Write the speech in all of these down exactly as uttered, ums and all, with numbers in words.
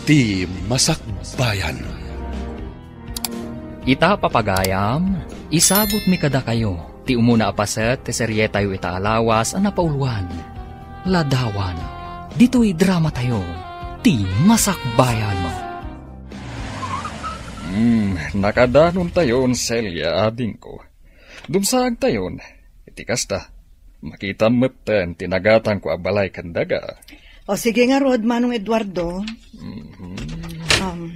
Ti Masakbayan. Ita, papagayam, isagutmi kadakayo ti umuna a paset ti serietayo ita a lawas a napauluan, Ladawan. Ditoy dramatayo, Ti Masakbayan. Hmm, nakadanontayon, Celia, adingko. Dumsaagtayon. Iti kasta, makitam metten ti nagatangko a balay ken daga. O, sige ngarud, Manong Eduardo. Mhm. Um,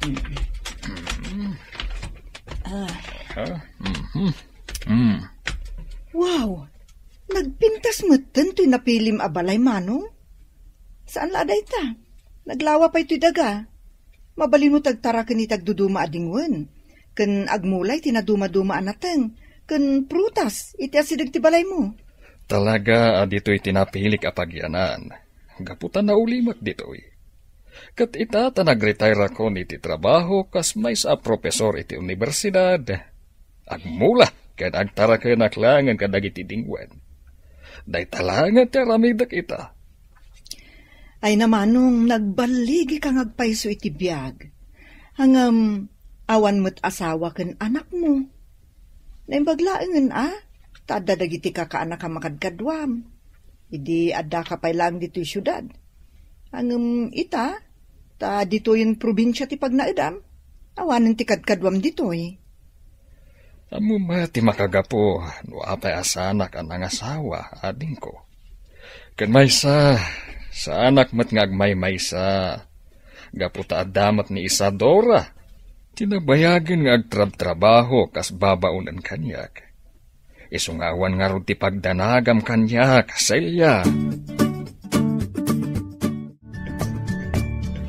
mm. Ah. Ha? Mhm. Mm. Wow! Nagpintas metten toy napilim a balay, Manong? Saan la a dayta? Naglawa pay toy daga. Mabalinmo ti agtaraken iti agduduma a dingwen, ken agmula iti nadumaduma a nateng ken prutas iti asideg ti balaymo. Talaga a ditoy ti napilik a pagyanan, gapu ta naulimek ditoy. Ket ita ta nagretire-akon iti trabaho kas maysa a profesor iti universidad, agmula ken agtarakenak laengen kadagiti dingwen. Dayta laengen ti aramidek ita. Ay, Manong, nagballigika nga agpayso iti biag. Ngem, awan met asawa ken anakmo. Naimbag laengen a, ta adda dagiti kakaanak a makadkaduam. Idi addaka pay laeng ditoy siudad. Ngem ita, ta ditoyen probinsia ti pagnaedam, awanen ti kadkaduam ditoy. Ammom met ti makagapu no apay a saanak a nangasawa, adingko. Ken maysa, saanak met nga agmaymaysa, gapu ta adda met ni Isadora, ti nabayagen nga agtrabtrabaho kas babaonen kaniak. Isu nga awan ngarud ti pagdanagam kaniak, Celia.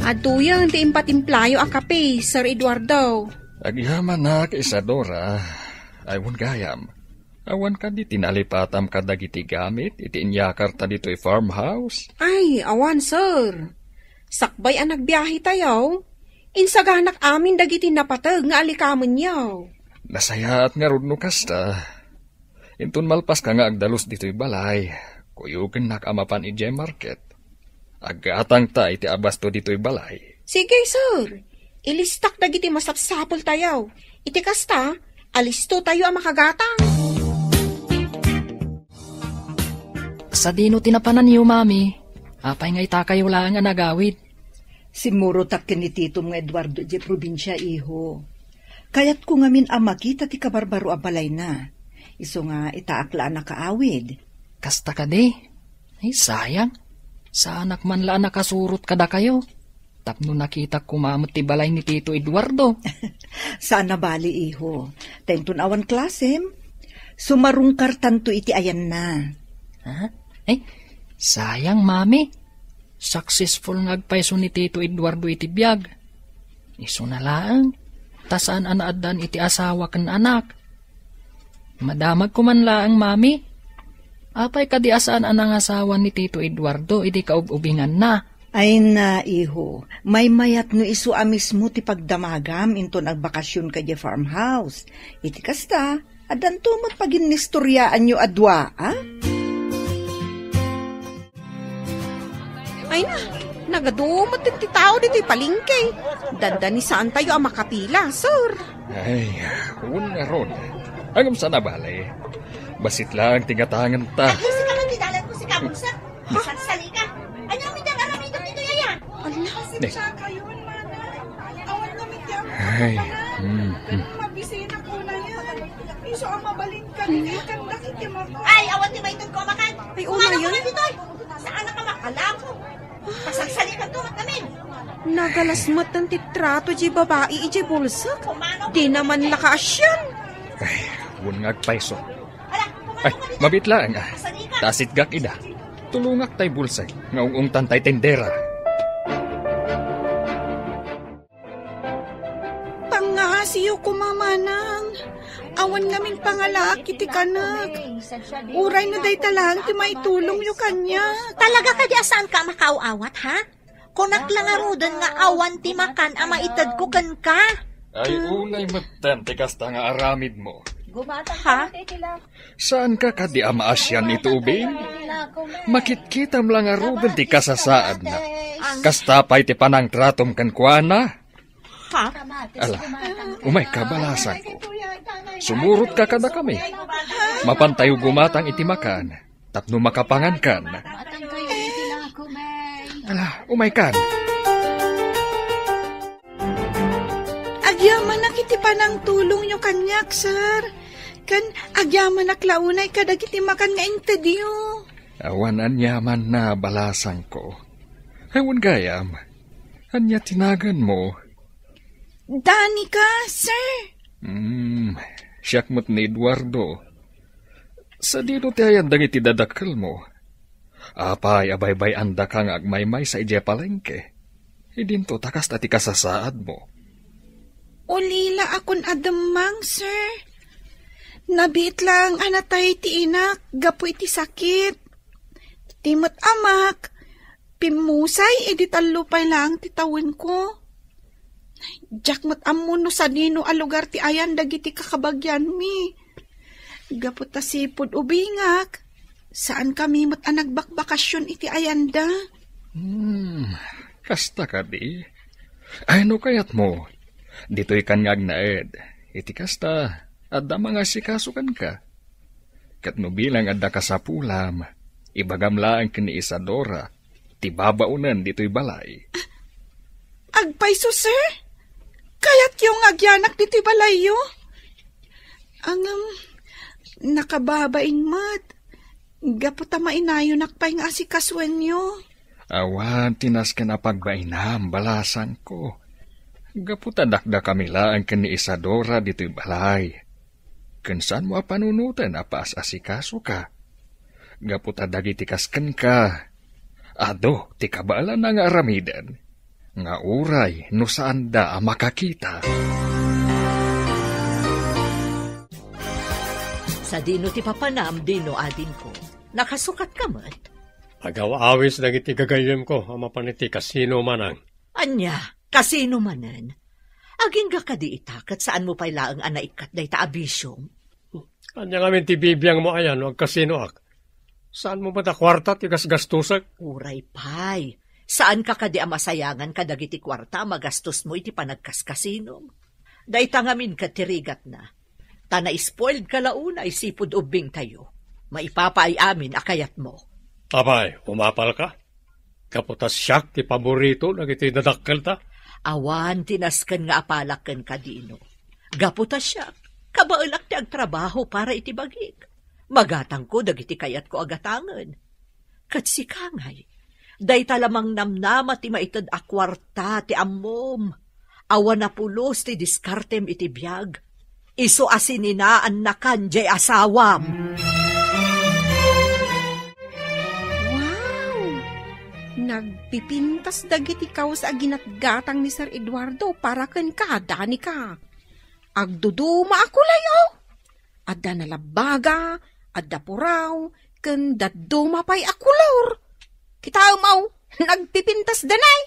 Adtoyen ti impatimplayo a kape, Sir Eduardo. Agyamanak, Isadora. Ay, wen gayam, awan kadi ti nalipatam kadagiti gamit iti inyakarta ditoy farmhouse? Ay, awan, sir. Sakbay a nagbiahe tayo, insaganak amin dagiti napateg nga alikamenyo. Nasayaat ngarud no kasta. Inton malpaska nga agdalus ditoy balay, kuyogennak a mapan idiay market. Aggatangta iti abasto ditoy balay. Sige, sir. Ilistak dagiti masapsapultayo. Iti kasta, alistotayo a makagatang. Sadino ti napananyo, Mami? Apay nga itakayo laeng a nagawid? Simmurotak ken ni titom nga Eduardo idiay probinsia, iho. Kayatko ngamin a makita ti kabarbaro a balayna. Isu nga itaak la a nakaawid. Kasta kadi? Ay, sayang. Saanak man la a nakasurot kadakayo. Tapno nakitak koma met ti balay ni Tito Eduardo. Saan a bali, iho. Ta inton awan klasem, sumarungkartanto iti ayanna. Ha? Ay, sayang, Mami. Successful nga agpayso ni Tito Eduardo iti biag. Isuna laeng, ta saan a naaddan iti asawa ken anak. Madamagko man laeng, Mami. Apay kadi a saan a nangasawa ni Tito Eduardo idi kaub-ubinganna? Ay na, iho, maymayat no isu a mismo ti pagdamagam inton agbakasionka idiay farmhouse. Iti kasta, addanto met paginnistoriaanyo a dua, a? Ay na, nagadu met ti tao ditoy palengke. Dandanisaantayo a makapila, sir. Ay, wen ngarud. Ngem saan a bale. Bassit laeng ti gatangenta. Ay, sika man ti dalan ko, sika, bulsa. Salsalika. Ania mi diay aramidem ditoy aya? Ala. Ne. Ay, mm, mm. Mabisina ko na yan. Isu a mabalin ka, di kanda kiti mako. Ay, awan ti maitedko a makan. Ay, una yan. Saan a ka makalapo? Pasagsalikan to, matamin. Nagalas met ti trato di babai idiay bulsek. Di naman nakaasian. Ay, wen nga agpayso. Ay, mabiit laeng, a. Ta asitgak ida. Tulongak tay bulsek nga ung-ungtan tay tendera. Pangngasiyo koma, manang. Awan ngamin pangalaak iti kanek. Uray no dayta laeng ti maitulongyo kaniak. Talaga kadi a saanka a makaaw-awat, ha? Kunak la ngaruden nga awan ti makan a maitedko kenka. Ay, unay metten ti kasta nga aramidmo. Ha? Saanka kadi a maasian iti ubing? Makitkitam la ngaruden ti kasasaadna. Kasta pay ti panangtratom kenkuana? Ha? Ala, umayka, balasangko. Sumurotka kadakami. Mapantayo gumatang iti makan tapno makapangankan. Ala, umaykan. Agyamanak iti panangtulongyo kaniak, sir. Ken agyamanak la unay kadagiti makan nga intedyo. Awan aniamanna, balasangko. Awan gayam. Ania ti naganmo? Danica, sir. Hmm, siak met ni Eduardo. Sadino ti ayan dagiti dadakkelmo? Apay a baybay-andaka nga agmaymaysa idiay palengke? Idinto ta kasta ti kasasaadmo. Ulila a kun a demmang, sir. Nabiit laeng a natay ti inak gapu iti sakit. Ti met amak, pimmusay idi tallo pay laeng ti tawenko. Diak met ammo no sadino a lugar ti ayan dagiti kakabagianmi. Gapu ta sipud ubingak, saankami met a nagbakbakasyon iti ayanda. Hmm, kasta kadi? Ay, no kayatmo, ditoy kan nga agnaed. Iti kasta, adda mangasikaso kenka. Ket no bilang adda kasapulam, ibagam laeng ken ni Isadora ti babaonen ditoy balay. Agpayso, sir? Kayatyo nga agyanak ditoy balayyo? Ngem, nakababain met. Gapu ta mainayonak pay nga asikasoenyo. Awan ti nasken a pagbainam, balasangko. Gapu ta dakdakami laeng ken ni Isadora ditoy balay. Ken saanmo a panunoten a paas-asikasoka. Gapu ta dagiti kas kenka, adu ti kabaelanna nga aramiden, nga uray no saanda a makakita. Sadino ti papanam, Dino, adingko? Nakasukatka met? Agaw-awis dagiti gagayyemko a mapan iti kasino, manang. Ania? Kasino manen? Agingga kadi ita ket saanmo pay laeng a naikkat dayta a bisiom? Ania ngamin ti bibiangmo aya no agkasinoak? Saanmo met a kuarta ti gasgastosek? Uray pay. Saanka kadi a masayangan kadagiti kuarta a magastosmo iti panagkaskasinom? Dayta ngamin ket ti rigatna. Ta na-spoiledka la unay sipud ubbingtayo. Maipapaay amin a kayatmo. Apay, umapalka? Gapu ta siak ti paborito dagiti dadakkelta? Awan ti nasken nga apalak kenka, Dino. Gapu ta siak, kabaelak ti agtrabaho para iti bagik. Magatangko dagiti kayatko a gatangen. Ket sika ngay, dayta la mangnamnama ti maited a kuarta ti ammom. Awan a pulos ti diskartem iti biag. Isu a sininaannakan diay asawam. Wow! Nagpipintas dagiti kaus a ginatgatang ni Sir Eduardo para kenka, Danica. Agduduma a kulay, oh! Adda nalabbaga, adda puraw, ken dadduma pay a kolor. Kitaem, aw, nagpipintas danay.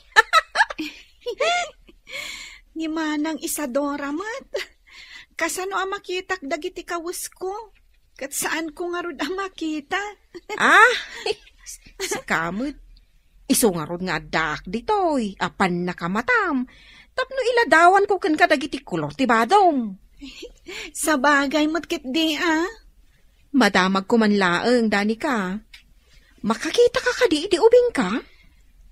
Ni Manang Isadora met. Kasano a makitak dagiti kawesko? Ket saanko ngarud a makita. Ah, sika met. Isu ngarud nga addaak ditoy a pannakamatam tapno iladawanko kenka dagiti kolor ti badom. Sabagay met ketdi a. Madamagko man laeng, Danica. Makakitaka kadi idi ubingka?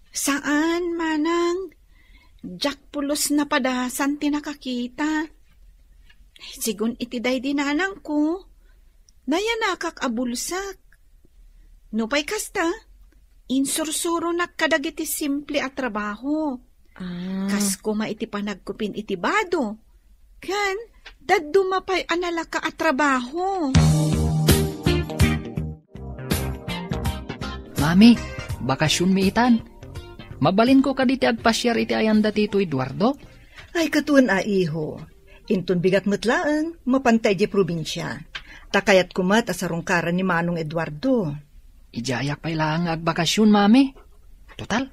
Saan, manang. Diak pulos napadasan ti nakakita. Sigun iti daydi nanangko, nayanakak a bulsak. Nupay kasta, insursuronak kadagiti simple a trabaho. Ah. Kas koma iti panagkupin iti bado, ken dadduma pay a nalaka a trabaho. Mami, bakasionmi itan. Mabalinko kadi ti agpasiar iti ayanda ti Tito Eduardo? Ay, katon a, iho. Inton bigat met laeng, mapanta idiay probinsia. Ta kayatko met a sarungkaran ni Manong Eduardo. Idiayak pay laeng nga agbakasion, Mami. Total,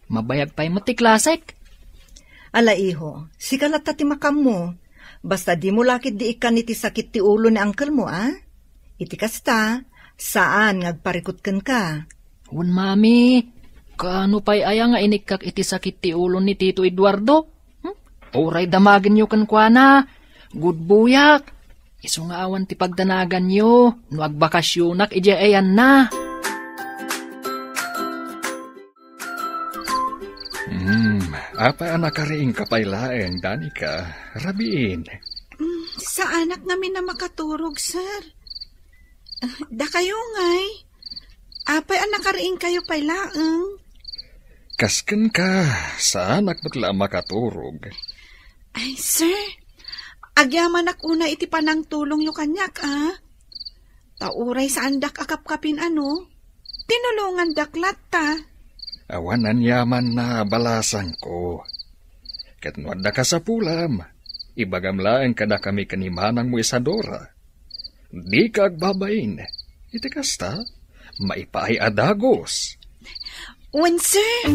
mabayag pay met ti klasek. Ala, iho, sika latta ti makaammo. Basta dimo la ketdi ikkan iti sakit ti ulo ni uncle mo, a? Iti kasta, saan nga agparikut kenka. Wen, Mami, kaano pay aya nga inikkak iti sakit ti ulo ni Tito Eduardo? Hmm? Uray damagenyo kenkuana, gudbuyak. Isu nga awan ti pagdanaganyo no agbakasyonak idiay ayanna. Hmm, apay a nakariingka pay laeng, Danica? Rabiin. Mm, saanak ngamin a makaturog, sir. Ah, dakayo ngay. Apay a nakariingkayo pay laeng? Kas kenka, saanak met la a makaturog. Ay, sir, agyamanak unay iti panangtulongyo kaniak, a? Ta uray saandak a kapkapin, ano? Tinulongandak latta. Awan aniaman a balasangko. Ket no adda kasapulam, ibagam laeng kadakami ken ni manangmo Isadora. Dika agbabain. Iti kasta, maipaay a dagus. Wen, sir.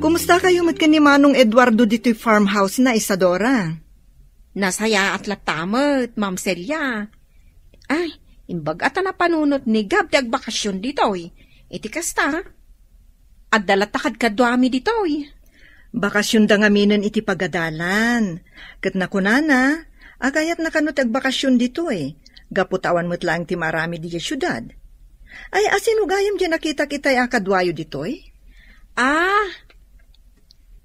Kumustakayo met ken ni Manong Eduardo ditoy farmhouse na, Isadora? Nasayaat latta met, Ma'am Celia. Ay, imbag a ta napanunot ni Gab ti agbakasyon ditoy. Iti kasta, adda latta kadkaduami ditoy. Bakasyonda ngaminen iti pagadalan. Ket nakunana, a kayatna kano ti agbakasyon ditoy, gapu ta awan met laeng ti maaramid idiay siudad. Ay, asino gayam diay nakitak itay a kaduayo ditoy? Ah,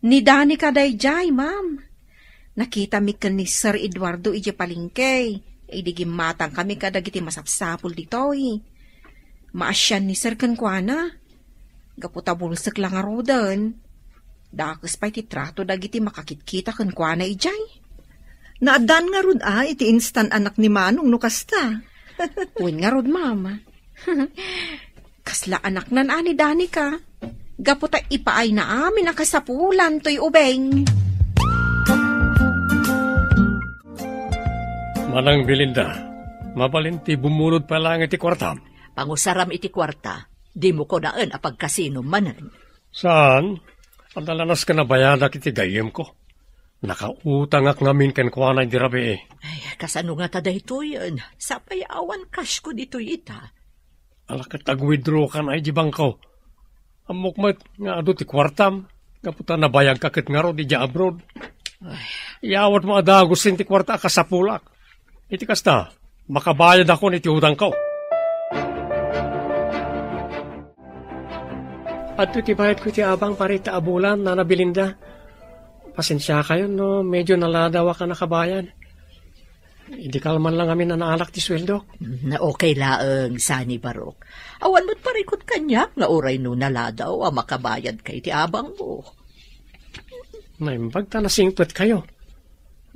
ni Danica daydiay, ma'am. Nakitami ken ni Sir Eduardo idiay palengke, idi gimmatangkami kadagiti masapsapul ditoy. Maasian ni Sir kenkuana. Gapu ta bulsek la ngaruden, dakes pay ti trato dagiti makakitkita kenkuana idiay. Naaddaan ngarud a iti instan anak ni Manong no kasta. Wen ngarud, ma'am. Kasla anaknan a ni Danica. Gapu ta ipaayna amin a kasapulan toy ubing. Manang Belinda, mabalin ti bumulod pay laeng iti kuartam? Pangusaram iti kuarta, dimo kunaen a pagkasinom manen. Saan? Adda la nasken a bayadak iti gayyemko. Nakautangak ngamin kenkuana idi rabii. Ay, kasano ngata daytoyen? Sapay awan cashko ditoy ita. Ala ket ag-withdraw kan ay di bangko. Ammok met nga adu ti kuartam, gapu ta nabayagka ket ngarud idiay abroad. Ay. Iyawatmo a dagusen ti kuarta a kasapulak. Iti kasta, makabayadakon iti utangko. Adtoy ti bayadko iti abang para ita a bulan, Nana Belinda. Pasensiakayon no medyo naladawak a nakabayad. Idi kalman lang amin a naalak ti sueldok. Mm, okay laeng, saan ni Barok. Awan met parikut kaniak nga uray no naladaw a makabayadka iti abangmo. Naimbag ta nasingpetkayo.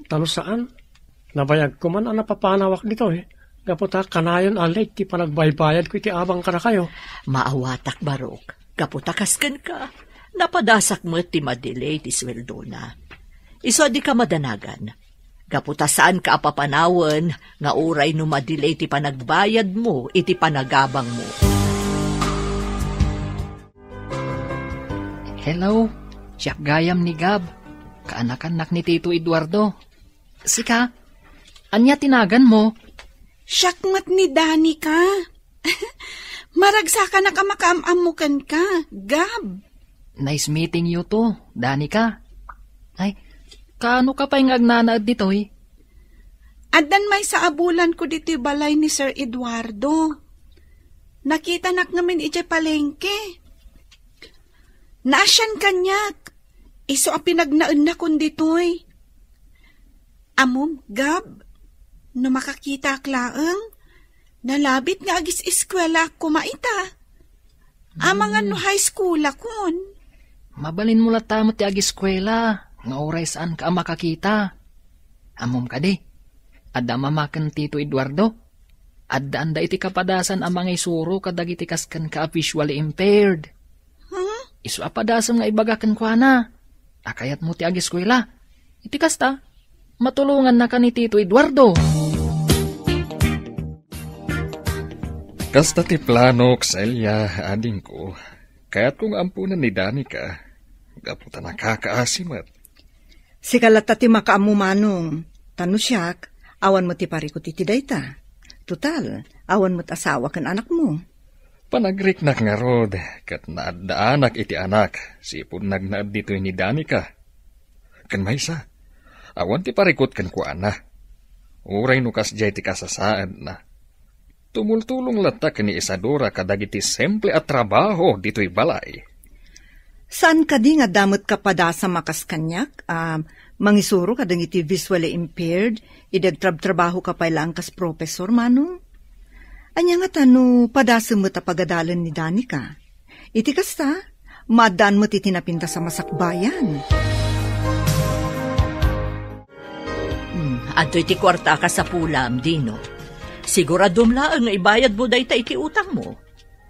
Ta no saan, nabayagko man a napapanawak ditoy, gapu ta kanayon a late ti panagbaybayadko iti abang kadakayo. Maawatak, Barok. Gapu ta kas kenka, napadasak met ti madelay ti sueldona. Isu a dika madanagan. Gapu ta saanka a papanawen nga uray no madelay ti panagbayadmo iti panagabangmo. Hello, siak gayam ni Gab. Kaanakannak ni Tito Eduardo. Sika, ania ti naganmo? Siak met ni Danica. Maragsakanak a makaam-ammo kenka, Gab. Nice meeting you too, Danica. Ay, kaano ka pay nga agnanaed ditoy? Addan maysa a bulanko ditoy balay ni Sir Eduardo. Nakitanak ngamin idiay palengke. Naasian kaniak. Isu a pinagnaennakon ditoy. Ammom, Gab, no makakitaak laeng, nalabit nga agis-eskuelaak koma ita. Amangan no high schoolakon. Mabalinmo latta met ti agiskuela, nga uray saanka a makakita. Ammom kadi, adda mama ken Tito Eduardo. Addaanda iti kapadasan a mangisuro kadagiti kas kenka a visually impaired. Huh? Isu a padasem nga ibaga kenkuana a kayatmo ti agiskuela. Iti kasta, matulongannaka ni Tito Eduardo. Kasta ti planok, Celia, adingko. Kayatko nga amponen ni Danica, gapu ta nakakaasi met. Sika latta ti makaammo, Manong. Ta no siak, awan met ti parikut iti dayta. Total, awan met asawa ken anakmo. Panagriknak ngarud, ket naaddaanak iti anak, sipud nagnaed ditoy ni Danica. Ken maysa, awan ti parikut kenkuana. Uray no kasdiay ti kasasaadna. Tumultulong latta ken ni Isadora kadagiti simple a trabaho ditoy balay. Saan kadi nga adda met kapadasam a kas kaniak a mangisuro kadagiti visually impaired idi agtrabtrabaho ka pay laeng kas professor, Manong? Ania ngata no padasem met a pagadalen ni Danica? Iti kasta, maaddaan met iti napintas a masakbayan. Hmm, adtoy ti kuarta a kasapulam, Dino. Siguraduam laeng nga ibayadmo dayta iti utangmo.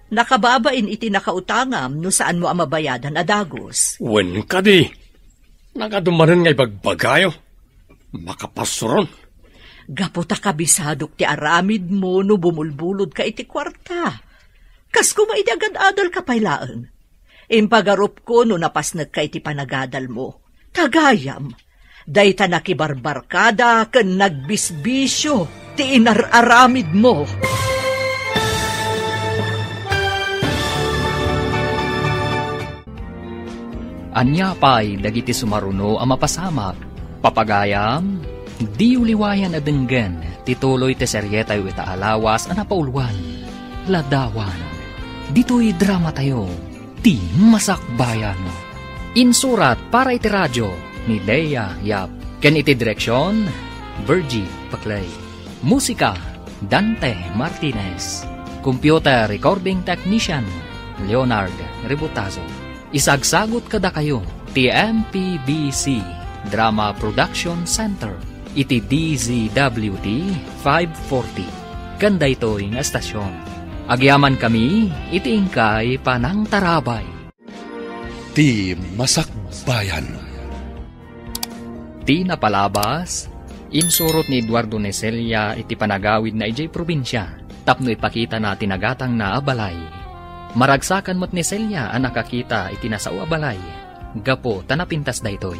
Nakababain iti nakautangam no saanmo a mabayadan a dagus. Wen kadi, nagadumanen nga ibagbagayo. Makapasuron. Gapu ta kabisadok ti aramidmo no bumulbulodka iti kuarta. Kas koma idi agad-adalka pay laeng. Impagarupko no napasnekka iti panagadalmo. Tagayam, dayta nakibarbarkada ken nagbisbisio ti inar-aramidmo. Ania pay dagiti sumaruno a mapasamak? Papagayam, diyo liwayan a denggen ti tuloy ti serietayo ita a lawas a napauluan, Ladawan. Ditoy dramatayo, ti Masakbayan. Insurat para iti radio ni Lea Yap. Ken iti direksion, Virgie Paclay. Musika, Dante Martinez. Computer recording technician, Leonard Ributazo. Isagsagut kadakayo ti M P B C Drama Production Center iti D Z W T five forty. Ken daytoy nga estasion, agyamankami iti inkay panangtarabay. Ti Masakbayan. Ti napalabas, insurot ni Eduardo ni Celia iti panagawidna idiay probinsia tapno ipakitana ti nagatangna a balay. Maragsakan met ni Celia a nakakita iti nasao a balay gapu ta napintas daytoy.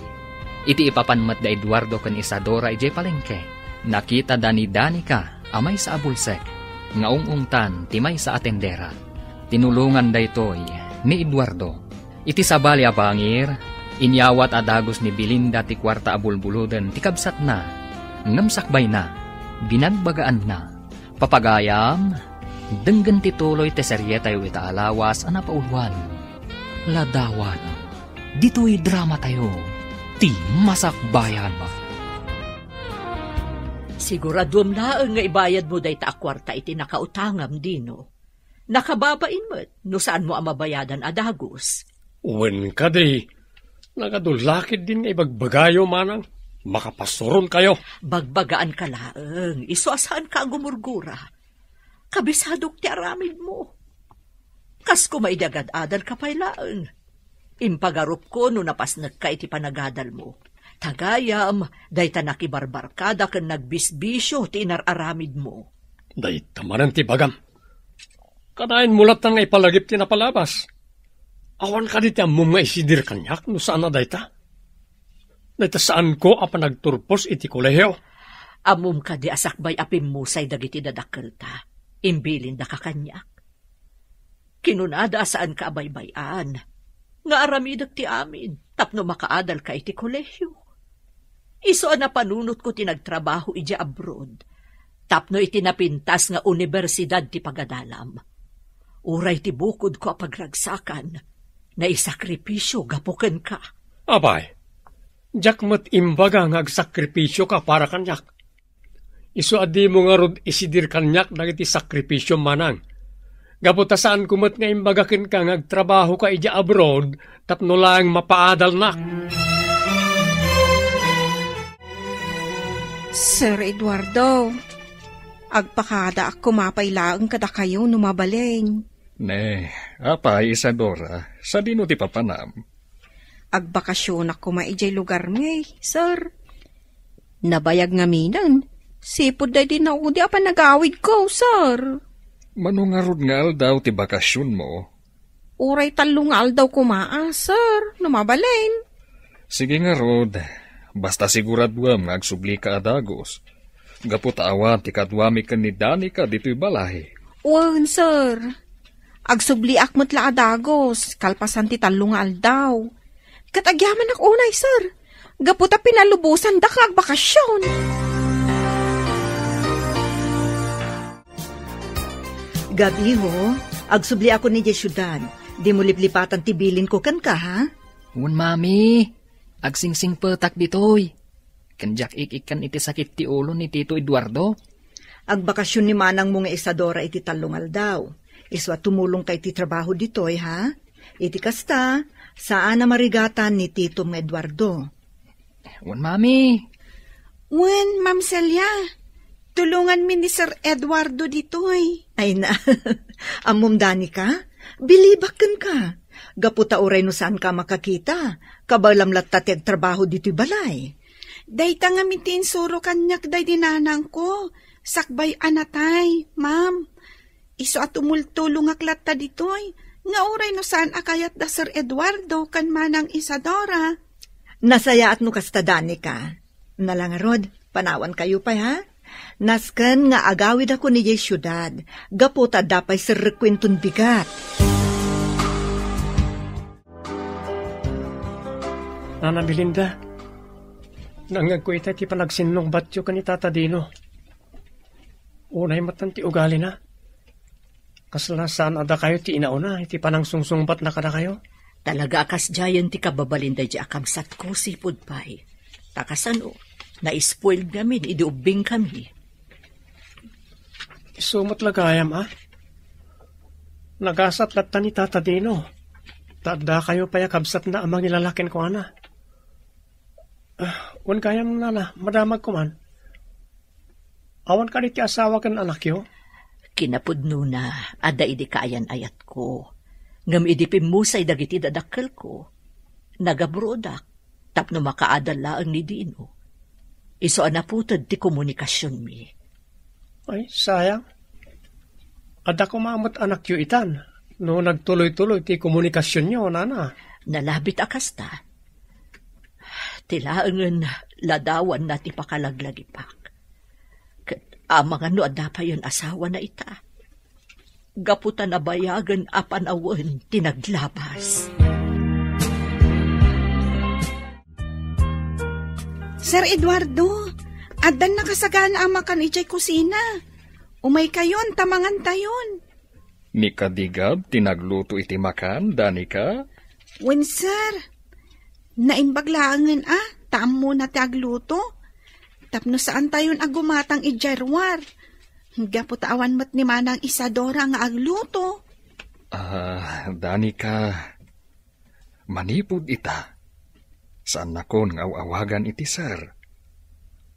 Iti ipapan met da Eduardo ken Isadora idiay palengke, nakitada ni Danica a maysa a bulsek nga ung-ungtan ti maysa a tendera. Tinulongan daytoy ni Eduardo. Iti sabali a bangir, inyawat a dagus ni Belinda ti kuarta a bulbuloden ti kabsatna, ngem sakbayna, binagbagaanna. Papagayam, denggen ti tuloy ti serietayo ita a lawas a napauluan, Ladawan. Ditoy dramatayo, ti Masakbayan. Siguraduam laeng nga ibayadmo dayta a kuarta iti nakautangam, Dino. Nakababain met no saanmo a mabayadan a dagus. Wen kadi, nagadu la ketdin nga ibagbagayo, Manang. Makapasuronkayo. Bagbagaanka laeng, isu a saanka a gumurgura. Kabisadok ti aramidmo. Kas koma idi agad-adalka pay laeng. Impagarupko no napasnekka iti panagadalmo. Tagayam, dayta nakibarbarkada ken nagbisbisio ti inar-aramidmo. Dayta manen ti bagam. Kanayon mo latta nga ipalagip ti napalabas. Awan kadi ti ammom nga isidir kaniak no saan a dayta? Dayta saanko a panagturpos iti kolehio. Ammom kadi a sakbay a pimmusay dagiti dadakelta, imbilindaka kaniak. Kinunada a saanka a baybay-an, nga aramidek ti amin tapno makaadalka iti kolehio. Isu a napanunotko ti nagtrabaho idiay abroad, tapno iti napintas nga universidad ti pagadalam. Uray ti bukodko a pagragsakan, naisakripisio gapu kenka. Apay, diak met imbaga nga agsakripisioka para kaniak. Isu a dimo ngarud isidir kaniak dagiti sakripisiom, Manang. Gapu ta saanko met nga imbaga kenka nga agtrabahoka idiay abroad tapno laeng mapaadalnak. Sir Eduardo, agpakadaak koma pay laeng kadakayo no mabalin. Ne, apay, Isadora, sadino ti papanam? Agbakasionak koma idiay lugarmi, sir. Nabayag ngaminen, sipud daydi naudi a panagawidko, sir. Mano ngarud nga aldaw ti bakasionmo? Uray tallo nga aldaw koma, a, sir, no mabalin. Sige ngarud, Basta siguraduem nga agsublika a dagus. Gapu ta awan ti kaduami ken ni Danica ditoy balay. Wen, sir. Agsubliak met la a dagus, kalpasan ti tallo nga aldaw. Ket agyamanak unay, sir. Gapu ta pinalubosandaka agbakasyon. Gabiho, agsubliakon idiay siudad. Dimo liplipatan ti bilinko kenka, ha? Wen, mami. Agsingsingpetak ditoy. Ken diak ik-ikkan iti sakit ti ulo ni Tito Eduardo. Agbakasyon ni manangmo nga Isadora iti tallo nga aldaw. Isu a tumulongka iti trabaho ditoy, ha? Iti kasta, saan a marigatan ni Titom nga Eduardo. Wen, mami. Wen, Ma'am Celia, tulonganmi ni Sir Eduardo ditoy. Ay na, ammom, Danica? Bilibak kenka. Gapu ta uray no saanka a makakita, kabaelam latta ti agtrabaho ditoy balay. Dayta ngamin ti insuro kaniak daydi nanangko, sakbay a natay, ma'am. Isu a tumultulongak latta ditoy, nga uray no saan a kayat da Sir Eduardo ken Manang Isadora. Nasayaat no kasta, Danica. Nala ngarud, panawankayo pay, ha? Nasken nga agawidakon idiay siudad, gapu ta adda pay serrekuenton bigat. Nana Belinda, nangngegko ita ti panagsinnungbatyo ken ni Tata Dino. Unay met ti ugalina. Kasla saan a dakayo ti inauna iti panangsungsungbatna kadakayo? Talaga a kasdiayen ti kababalin daydi a kabsatko, sipud pay. Ta kasano, na-spoiled ngamin idi ubbingkami. Isu met la gayam, a? Nagasat latta ni Tata Dino. Ta addakayo pay a kabsatna a mangilala kenkuana. Ah, wen gayam, nana, madamagko man. Awan kadi ti asawa ken anakyo? Kinapudnona, adda idi kaayan-ayatko. Ngem idi pimmusay dagiti dadakkelko, nagabrodak tapno makaadal laeng ni Dino. Isu a naputed ti komunikasionmi. Ay, sayang. Adda koma met anakyo itan, no nagtuloy-tuloy ti komunikasionyo, nana. Nalabit a kasta. Ti laengen ladawanna ti pakalaglagipak. Ket amangan no adda payen asawana ita. Gapu ta nabayagen a panawen ti naglabas. Sir Eduardo, addan nakasagana a makan idiay kusina. Umaykayon ta mangantayon. Ni Kadigab ti nagluto iti makan, Danica? Wen, sir. Naimbag laengen a, ta ammona ti agluto. Tapno saantayon a gumatang idiay ruar. Gapu ta awan met ni Manang Isadora nga agluto. Ah, Danica, manipud ita, saannakon nga aw-awagan iti sir.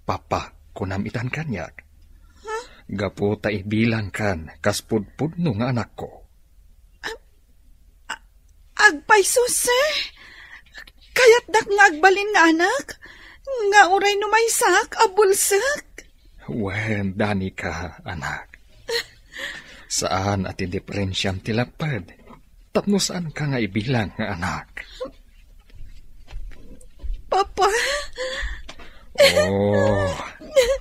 Papa, kunam itan kaniak. Huh? Gapu ta ibilangkan kas pudpudno nga anakko. A-, agpayso, sir. Kayatdak nga agbalin nga anak, nga uray no maysak a bulsek. Wen, Danica, anak. Saan a ti diferensiam ti lapped. Tapno saanka nga ibilang nga anak. Papa? Oh,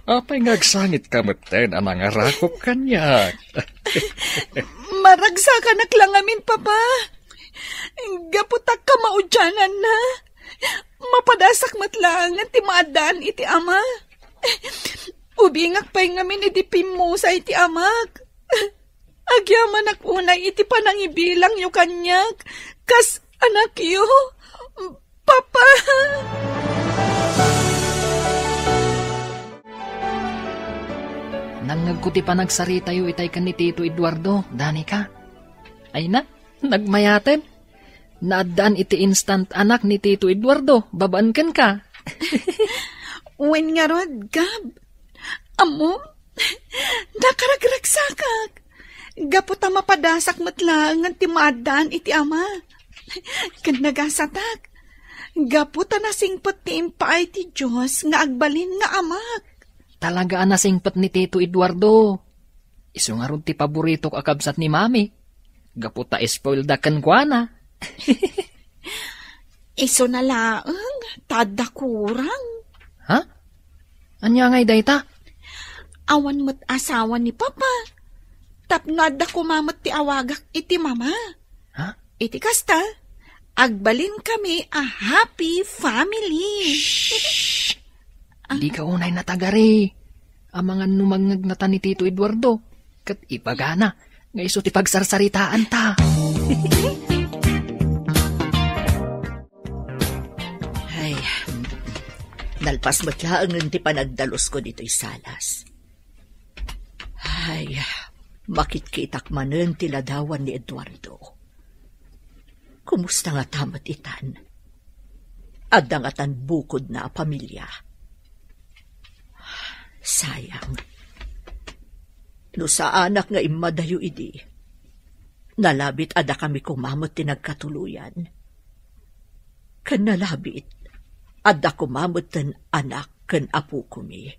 apay nga agsangitka metten a nangarakop kaniak? Maragsakanak la ngamin, Papa. Gapu ta kamaudiananna, mapadasak met laengen ti maaddaan iti ama. Ubingak pay ngamin idi pimmusay ti amak. Agyamanak unay iti panangibilangyo kaniak kas anakyo, Papa. Nangngegko ti panagsaritayo itay ken ni Tito Eduardo, Danica. Ay na, nagmayaten. Naaddaan iti instant anak ni Tito Eduardo, babaen kenka. Wen ngarud, Gab. Ammom, nakaragragsakak. Gapu ta mapadasak met laengen ti maaddaan iti ama. Ken nagasatak. Gapu ta nasingpet ti impaay ti Dios nga agbalin nga amak. Talaga a nasingpet ni Tito Eduardo. Isu ngarud ti paboritok a kabsat ni Mami. Gapu ta spoiled a kenkuana. Isuna laeng, ta adda kurang. Ha? Ania ngay dayta? Awan met asawa ni Papa. Tapno adda koma met ti awagak iti Mama. Ha? Iti kasta, agbalinkami a happy family. Shh! Ah. Dika unay natagari. Amangan no mangngegnatan ni Tito Eduardo. Ket ibagana nga isu ti pagsarsaritaanta. Ay, nalpas met laengen ti panagdalusko ditoy salas. Ay, makitkitak manen ti ladawan ni Eduardo. Kumusta ngata met itan? Adda ngatan bukodna a pamilia? Sayang. No saanak nga immadayo idi, nalabit a dakami koma met ti nagkatuloyan. Ken nalabit, adda koma metten anak ken apokomi.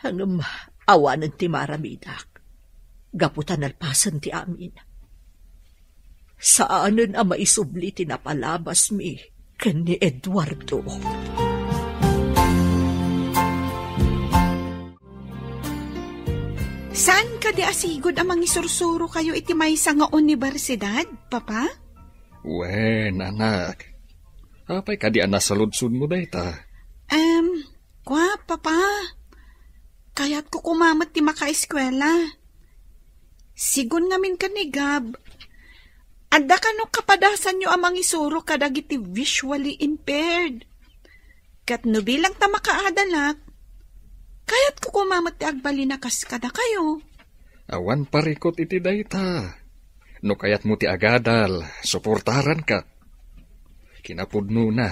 Ngem awanen ti maaramidak, gapu ta nalpasen ti amin. Saanen a maisubli ti napalabasmi ken ni Eduardo. Saan kadi a sigud a mangisursurokayo iti maysa nga universidad, Papa? Wen, anak. Apay kadi a nasaludsodmo dayta? Em, kua, Papa. Kayatko koma met ti makaeskuela. Sigun ngamin ken ni Gab, adda kano kapadasanyo a mangisuro kadagiti visually impaired. Ket no bilang ta makaadalak, kayatko koma met ti agbalin a kas kadakayo. Awan parikut iti dayta. No kayatmo ti agadal, suportaranka. Kinapudnona,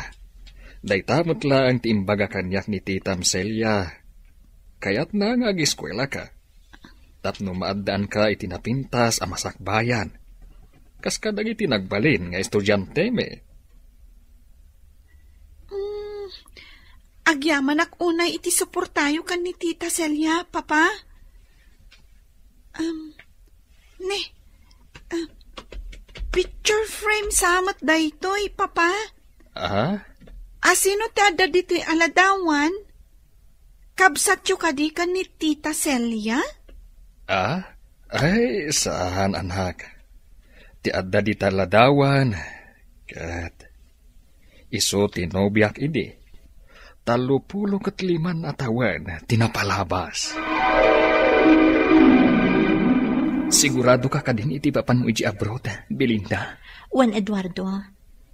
dayta met laeng ti imbaga kaniak ni Titam Celia. Kayatna nga ageskuelaka tapno maaddaanka iti napintas a masakbayan, kas kadagiti nagbalin nga estudiantemi. Mm, agyamanak unay iti suportayo ken ni Tita Celia, Papa. Um, ne, ah, picture frame sa met daytoy, Papa. Ah? Asino ti adda ditoy a ladawan? Kabsatyo kadi ken ni Tita Celia? Ah? Ay, saan, anak. Ti adda dita ladawan, ket isu ti nobiak idi. Tallopulo ket liman a tawen ti napalabas. Sigurado ka kadin iti papanmo iti abroad, Belinda? Wen, Eduardo.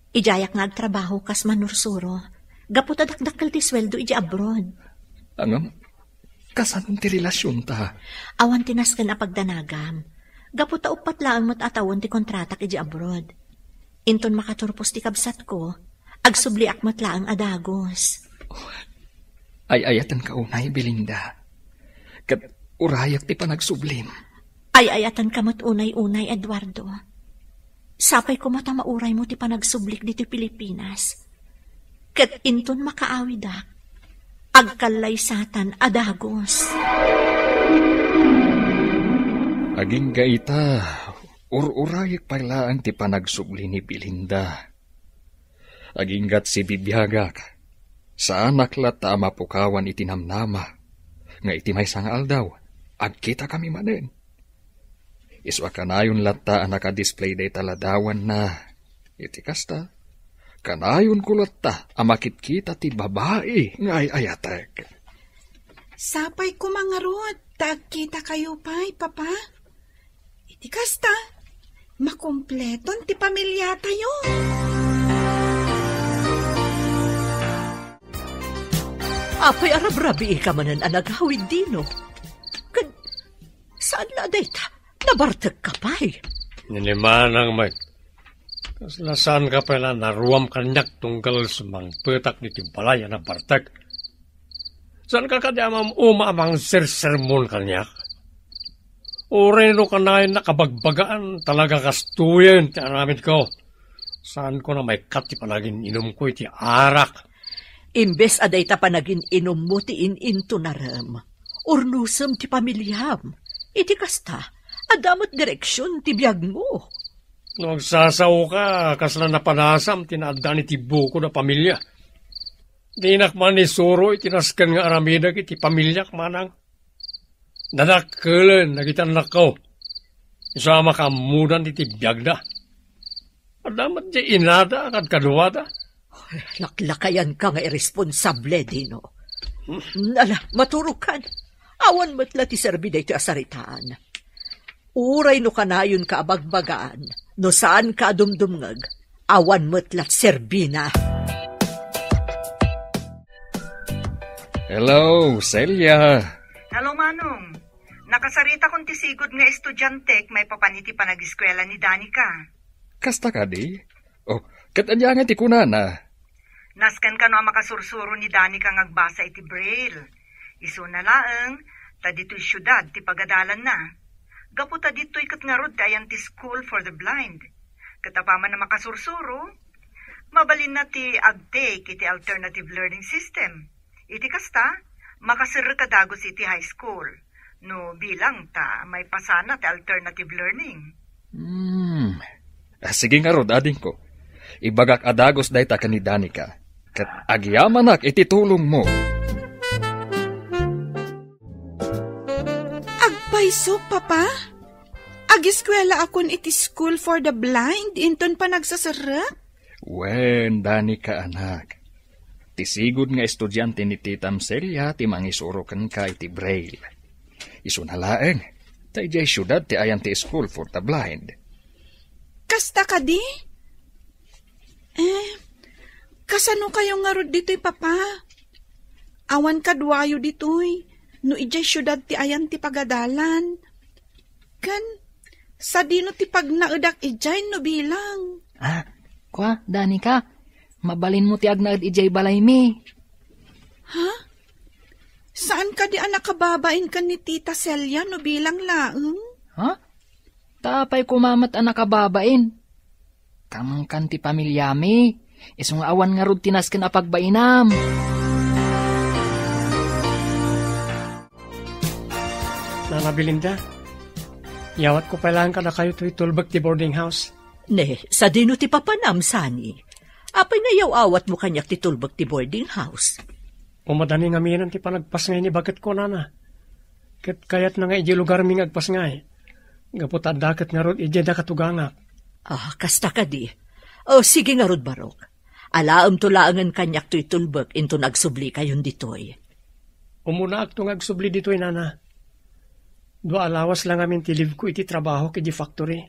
Idiayak nga agtrabaho kas manursuro, gapu ta dakdakkel ti sueldo iti abroad. Ngem, kasanon ti relasionta? Awan ti nasken a pagdanagam, gapu ta uppat laeng met a tawen ti kontratak iti abroad. Inton makaturpos ti kabsatko, agsubliak met laeng a dagus. Ay-ayatenka unay, Belinda. Ket urayak ti panagsublim. Ay-ayatenka met unay-unay, Eduardo. Sapay koma ta mauraymo ti panagsublik ditoy Pilipinas. Ket inton makaawidak, agkallaysatan a dagus. Agingga ita, ur-urayek pay laeng ti panagsubli ni Belinda. Aginggat sibibiagak, saanak latta a mapukawan iti namnama, nga iti maysa nga aldaw, agkitakami manen. Isu a kanayon latta a nakadisplay dayta ladawanna. Iti kasta, kanayonko latta a makitkita ti babai nga ay-ayatek. Sapay koma ngarud ta agkitakayo pay, Papa. Iti kasta, makumpleton ti pamiliatayo. Apay a rabrabiika manen a nagawid, Dino? Ken saan la dayta? Nabartekka pay? Ni manang met. Kasla saanka pay la naruam kaniak tunggal sumangpetak ditoy balay a nabartek. Saanka kadi a mam-uma a mangsersermon kaniak? Uray no kanayon a kabagbagaan, talaga kastoyen ti aramidko. Saanko a maikkat ti panagin-inumko iti arak. Imbes a dayta panagin-inummo ti in-intunarem, urnosem ti pamiliam. Iti kasta, adda met direksion ti biagmo. No agsasaoka, kasla napanasam ti naaddaan iti bukod a pamilia. Dinak man isuro iti nasken nga aramidek iti pamiliak, manang. Dadakkelen dagiti annakko. Isu a makaammodan iti biagda. Adda met diay inada a kadkaduada. Laklakayanka nga irresponsable, Dino. Ala, maturogkan. Awan met la ti serbi daytoy a saritaan. Uray no kanayonka a bagbagaan, no saanka a dumdumngeg, awan met la ti serbina. Hello, Celia. Hello, Manong. Nakasaritakon ti sigud nga estudiantek maipapan iti panagiskuela ni Danica. Kasta kadi? Oh, ket ania nga ti kunana? Nasken kano a makasursuro ni Danica nga agbasa iti Braille. Isuna laeng, ta ditoy siudad ti pagadalanna. Gapu ta ditoy ket ngarud ti ayan ti School for the Blind. Ket apaman a makasursuro, mabalinna ti agtake iti alternative learning system. Iti kasta, makaserrek a dagus iti high school. No bilang ta maipasana ti alternative learning. Hmm. Ah, sige ngarud, adingko. Ibagak a dagus dayta ken ni Danica. Ket agyamanak iti tulongmo. Agpayso, Papa? Agiskuelaakon iti School for the Blind inton panagsaserrek? Wen, Danica, anak. Ti sigud nga estudiante ni Titam Celia ti mangisuro kenka iti Braille. Isuna laeng, ta idiay siudad ti ayan ti School for the Blind. Kasta kadi? Eh, kasano kayo ngarud ditoy, Papa? Awan kaduayo ditoy, no idiay siudad ti ayan ti pagadalan. Ken, sadino ti pagnaedak idiay no bilang? Ah, kua, Danica, mabalinmo ti agnaed idiay balaymi. Ha? Saan kadi a nakababain ken ni Tita Celia no bilang laeng? Ha? Ta apay koma met a nakababain? Kamangkan ti pamiliami, isu nga awan ngarud ti nasken a pagbainam. Nana Belinda, yawatko pay laeng kadakayo toy tulbek ti boarding house. Ne, sadino ti papanam, Sani? Apay nga yaw-awatmo kaniak ti tulbek ti boarding house? Umadani ngamin ti panagpasngay ni baketko, nana. Ket kayatna nga idiay lugarmi nga agpasngay. Gapu ta adda ket ngarud idiay da katugangak. Ah, kasta kadi. O, sige ngarud, Barok. Alaemto laengen kaniak toy tulbek inton agsublikayon ditoy. Umunaakto nga agsubli ditoy, nana. Dua a lawas la ngamin ti leave ko iti trabahok iti factory.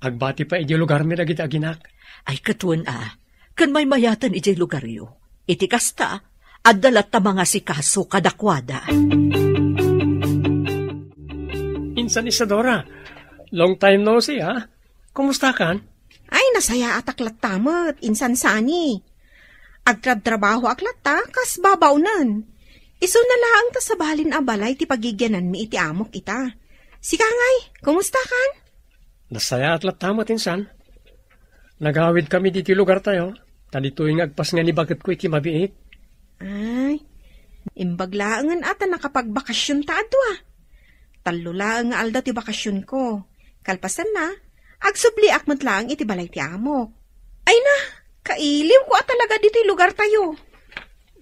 Agbati pay idiay lugarmi dagiti aginak. Ay, ket wen a, ken maymayaten idiay lugaryo. Iti kasta, adda latta mangasikaso kadakuada. Insan Isadora, long time no see, ha? Kumusta kan? Ay, nasayaatak latta met, insan Sani. Agtrabtrabahoak latta, kas babaonen. Isuna laeng ta sabalin a balay ti pagigiananmi iti amok ita. Sika ngay, kumusta kan? Nasayaat latta met, insan. Nagawid kami ditoy lugartayo, ta ditoy nga agpasngay ni baketko iti mabiit. Ay, imbag laengen a ta nakapagbakasionta a dua. Tallo laeng nga aldaw ti bakasionko. Kalpasanna, agsubliak met laeng iti balay ti amok. Ay na, kailiwko a talaga ditoy lugartayo.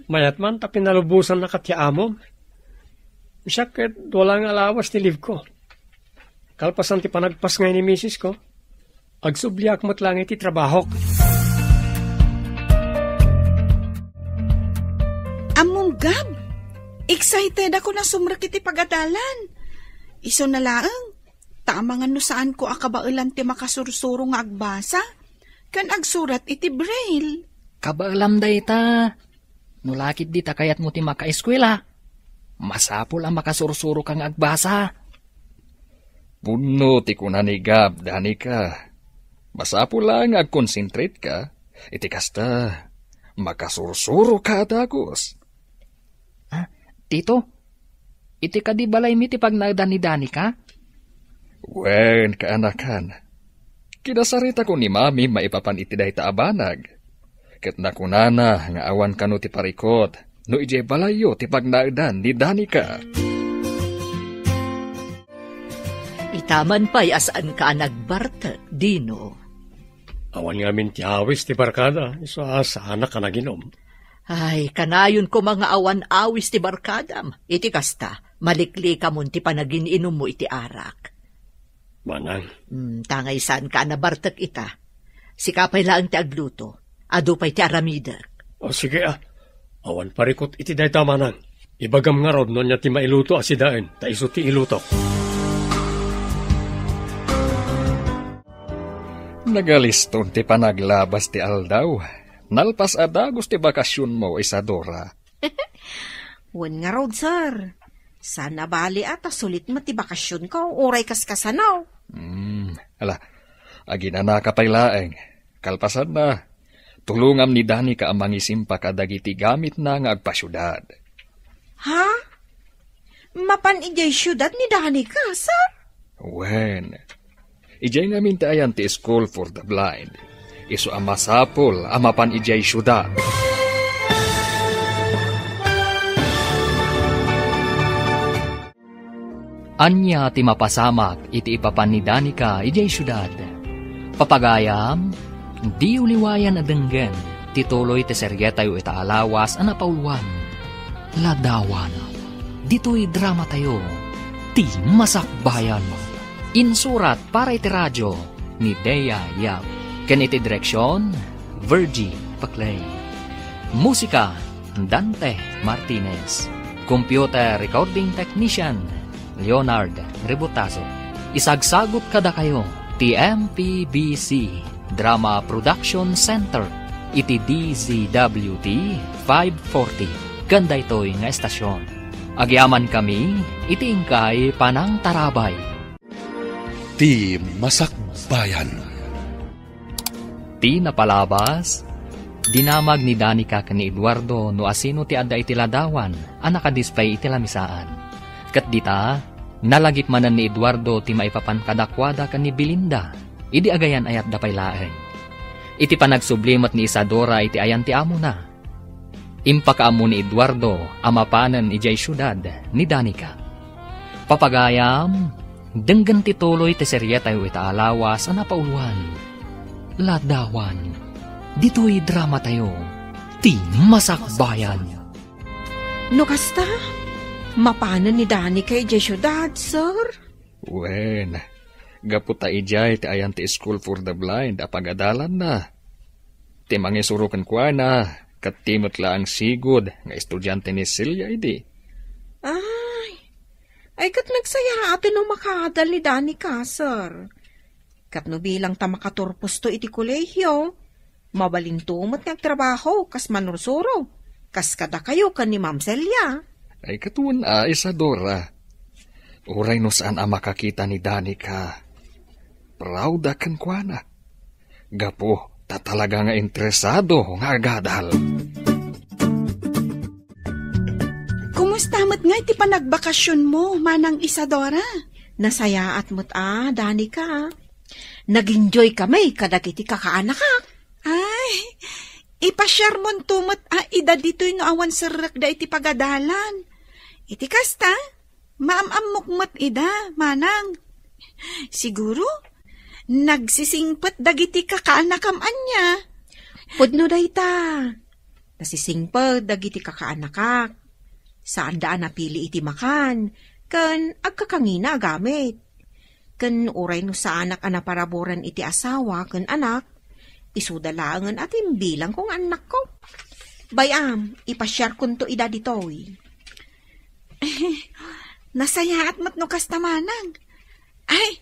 Mayat man ta pinalubosannaka ti amom. Siak ket dua la nga lawas ti leave ko. Kalpasan ti panagpasngay ni misis ko, agsubliak met laeng iti trabahok. Ammom, Gab, excited ako a sumrek iti pagadalan. Isuna laeng, ta amangan no saanko a kabaelan ti makasursuro nga agbasa ken agsurat iti Braille. Kabaelam dayta. No la ketdi ta kayatmo ti makaeskuela, masapul a makasursuroka nga agbasa. Pudno ti kuna ni Gab, Danica. Masapul la nga agkonsentrate ka. Iti kasta, makasursuroka a dagus. Ah, Tito, iti kadi balaymi ti pagnaedan ni Danica? Wen, kaanakan. Kinasaritako ni Mami maipapan iti dayta a banag. Ket nakunana nga awan kano ti parikut no idiay balayyo ti pagnaedan ni Danica. Itaman pay a saanka a nagbartek, Dino. Awan ngamin ti awis ti barkada, isu a saanak a naginom. Ay, kanayon koma nga awan awis ti barkadam. Iti kasta, maliklikamon ti panagin-inummo iti arak. Manang. Hmm, tangay saan ka a nabartek ita. Sika pay laeng ti agluto. Adu pay ti aramidek. O, sige, ah. Awan parikut iti dayta, Manang. Ibagam ngarud no ania ti mailuto a sidaen, ta isu ti ilutok. Nagaliston ti panaglabas ti aldaw. Nalpas a dagus ti bakasionmo, Isadora. Wen ngarud, sir. Saan a bali a ta sulit met ti bakasionko, uray kaskasano. Hmm, ala, aginanaka pay laeng. Kalpasanna, tulongam ni Danica a mangisimpa kadagiti gamitna nga agpasiudad. Ha? Mapan idiay siudad ni Danica, sir? Wen, idiay ngamin ti ayan ti School for the Blind. Isu a masapul a mapan idiay siudad. Ania ti mapasamak iti ipapan ni Danica idiay siudad? Papagayam, diyo liwayan a denggen ti tuloy ti serietayo ita a lawas a napauluan, Ladawan. Ditoy dramatayo, ti Masakbayan. Insurat para iti radio ni Dea Yap. Ken iti direksion, Virgie Paclay. Musika, Dante Martinez. Computer recording technician, Leonard Rebutazo. Isagsagut kadakayo ti M P B C Drama Production Center iti D Z W T five forty ken daytoy nga estasion. Agyamankami iti inkay panangtarabay. Ti Masakbayan. Ti napalabas, dinamag ni Danica ken ni Eduardo no asino ti adda iti ladawan a nakadisplay iti lamisaan. Ket dita, nalagip manen ni Eduardo ti maipapan kadakuada ken ni Belinda idi agayan-ayatda pay laeng. Iti panagsubli met ni Isadora iti ayan ti amona, impakaammo ni Eduardo a mapanen idiay siudad ni Danica. Papagayam, denggen ti tuloy ti serietayo ita a lawas a napauluan, Ladawan. Ditoy dramatayo, ti Masakbayan. No kasta, mapanen ni Danica idiay siudad, sir? Wen, gapu ta idiay ti ayan ti School for the Blind a pagadalanna. Ti mangisuro kenkuana, ket ti met laeng sigud nga estudiante ni Celia idi. Ay, ay ket nagsayaaten no makadal ni Danica, sir. Ket no bilang ta makaturposto iti kolehio, mabalinto met nga agtrabaho kas manursuro, kas kadakayo ken ni Ma'am Celia. Ay, ket wen a, Isadora. Uray no saan a makakita ni Danica, proud a kenkuana. Gapu ta talaga nga interesado nga agadal. Kumusta met ngay ti panagbakasionmo, Manang Isadora? Nasayaat met a, Danica. Nag-enjoy kami kadagiti kakaanakak. Ay, ipasiarmonto met a ida ditoy no awan serrekda iti pagadalan. Iti kasta, maam-ammok met ida, Manang. Siguro, nagsisingpet dagiti kakaanakam ania. Pudno dayta. Nasisingpet dagiti kakaanakak. Saanda a napili iti makan, ken agkakangina a gamit. Ken uray no saanak a naparaburan iti asawa ken anak, isuda laengen a timbilangko nga annakko. Bay-am, ipasiarkonto ida ditoy. Nasayaat met no kasta, Manang. Ay,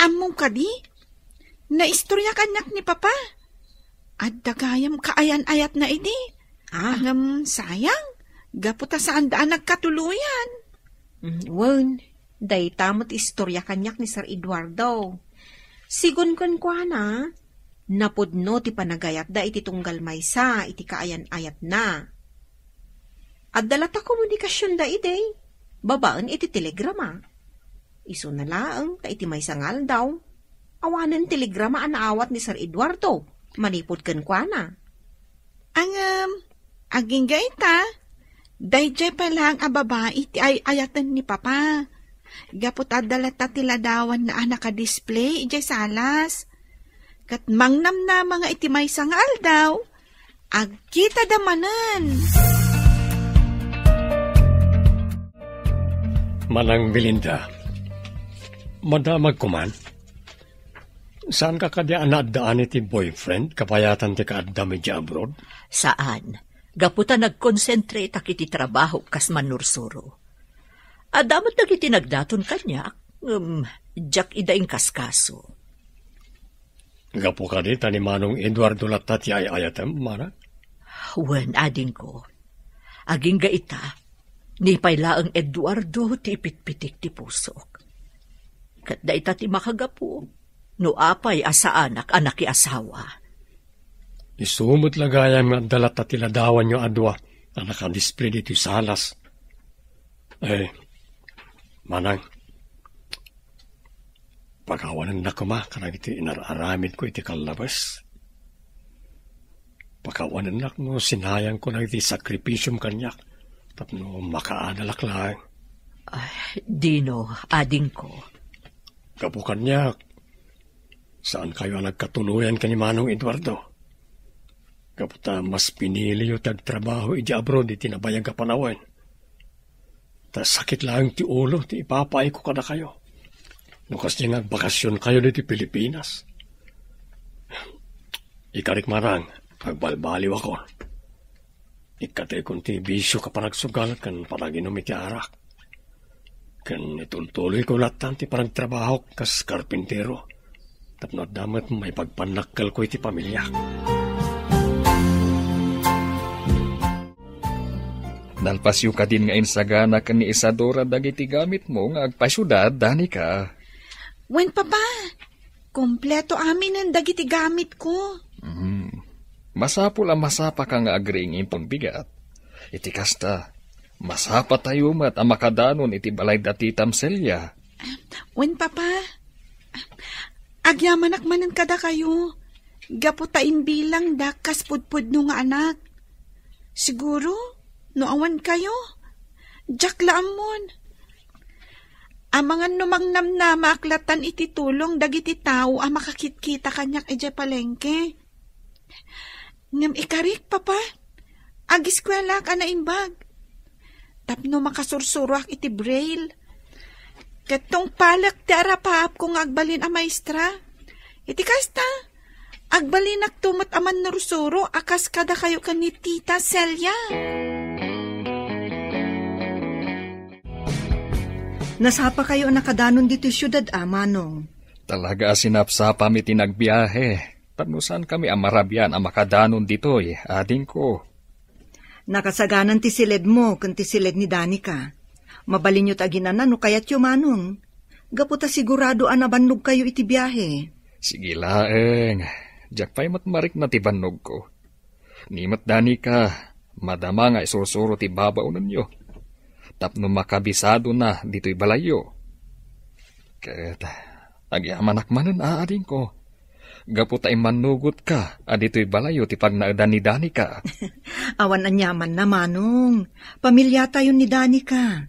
ammom kadi? Naistorya kaniak ni Papa. Adda gayam kaayan-ayatna idi. Ah. Ngem sayang, gapu ta saanda a nagkatuloyan. Mm, wen, dayta met istorya kaniak ni Sir Eduardo. Sigun kenkuana, napudno ti panagayatda iti tunggal maysa iti kaayan-ayatna. Adda latta komunikasionda idi, babaen iti telegrama. Isuna laeng ta iti maysa nga aldaw, awanen telegrama a naawat ni Sir Eduardo manipud kenkuana. Ngem, agingga ita, daydiay pay laeng a babai ti ay-ayaten ni Papa. Gapu ta adda latta ti ladawanna a nakadisplay idiay salas. Ket mangnamnama nga iti maysa nga aldaw, Agkitada manen. Manang Belinda, madamagko man. Saanka kadi a naaddaan iti boyfriend kabayatan ti kaaddam idiay abroad? Saan. Gapu ta nagkonsentrateak iti trabaho kas mannursuro. Adda met dagiti nagdaton kaniak, ngem diak ida inkaskaso. Gapu kadi ta ni Manong Eduardo latta ti ay-ayatem, Mana? Wen, adingko. Agingga ita, ni pay laeng Eduardo ti ipitpitik ti pusok. Ket dayta ti makagapu no apay a saanak a nakiasawa. Isu met la gayam nga adda latta ti ladawanyo a dua a nakadisplay ditoy salas. Eh, Manang, pakawanennak koma kadagiti inar-aramidko iti kallabes. Pakawanennak no sinayangko dagiti sakripisiom kaniak tapno makaadalak laeng. Ay, dino, adingko. Gapu kaniak, saankayo a nagkatuloyan ken ni Manong Eduardo. Gapu ta mas piniliyo ti agtrabaho idiay abroad iti nabayag a panawen. Ta sakit laeng ti ulo ti ipapaayko kadakayo. No kasdi nga agbakasionkayo ditoy Pilipinas. Ikarik, Manang, agbalbaliwakon. Ikkataykon ti bisio a panagsugal ken panaginum iti arak. Ken itultuloyko lattan ti panagtrabahok kas karpintero tapno adda met maipagpannakkelko iti pamiliak. Nalpasyo kadin nga insagana ken ni Isadora dagiti gamitmo nga agpasiudad, Danica? Wen, Papa. Kompleto aminen dagiti gamitko. Mhm. Masapul a masapaka nga agriing inton bigat. Iti kasta, masapatayo met a makadanon iti balay da Titam Celia. Wen, Papa. Agyamanak manen kadakayo. Gapu ta imbilangdak kas pudpudno nga anak. Siguro, no awan kayo, diak la ammon. Amangan no mangnamnamaak latan iti tulong dagiti tao a makakitkita kaniak idiay palengke. Ngem ikarik, Papa, agiskuelaak a naimbag. Tapno makasursuroak iti braille. Ket tungpalek ti arapaapko nga agbalin a maestra. Iti kasta, agbalinakto met a mannursuro a kas kadakayo ken ni Tita Celia. Nasapakayo a nakadanon ditoy siudad, a, Manong? Talaga a sinapsapami ti nagbiahe. Tapno saankami a marabian a makadanon ditoy, adingko. Nakasaganan ti siledmo ken ti siled ni Danica. Mabalinyo ti aginana no kayatyo, Manong. Gapu ta sigurado a nabannogkayo iti biahe. Sige laeng. Diak pay met marikna ti bannogko. Ni met Danica, madama nga isursuro ti babaonenyo tapno makabisadona ditoy balayyo. Ket agyamanak manen, a, adingko. Gapu ta immannugotka a ditoy balayyo ti pagnaedan ni Danica. Awan aniamanna, Manong. Pamiliatayon ni Danica.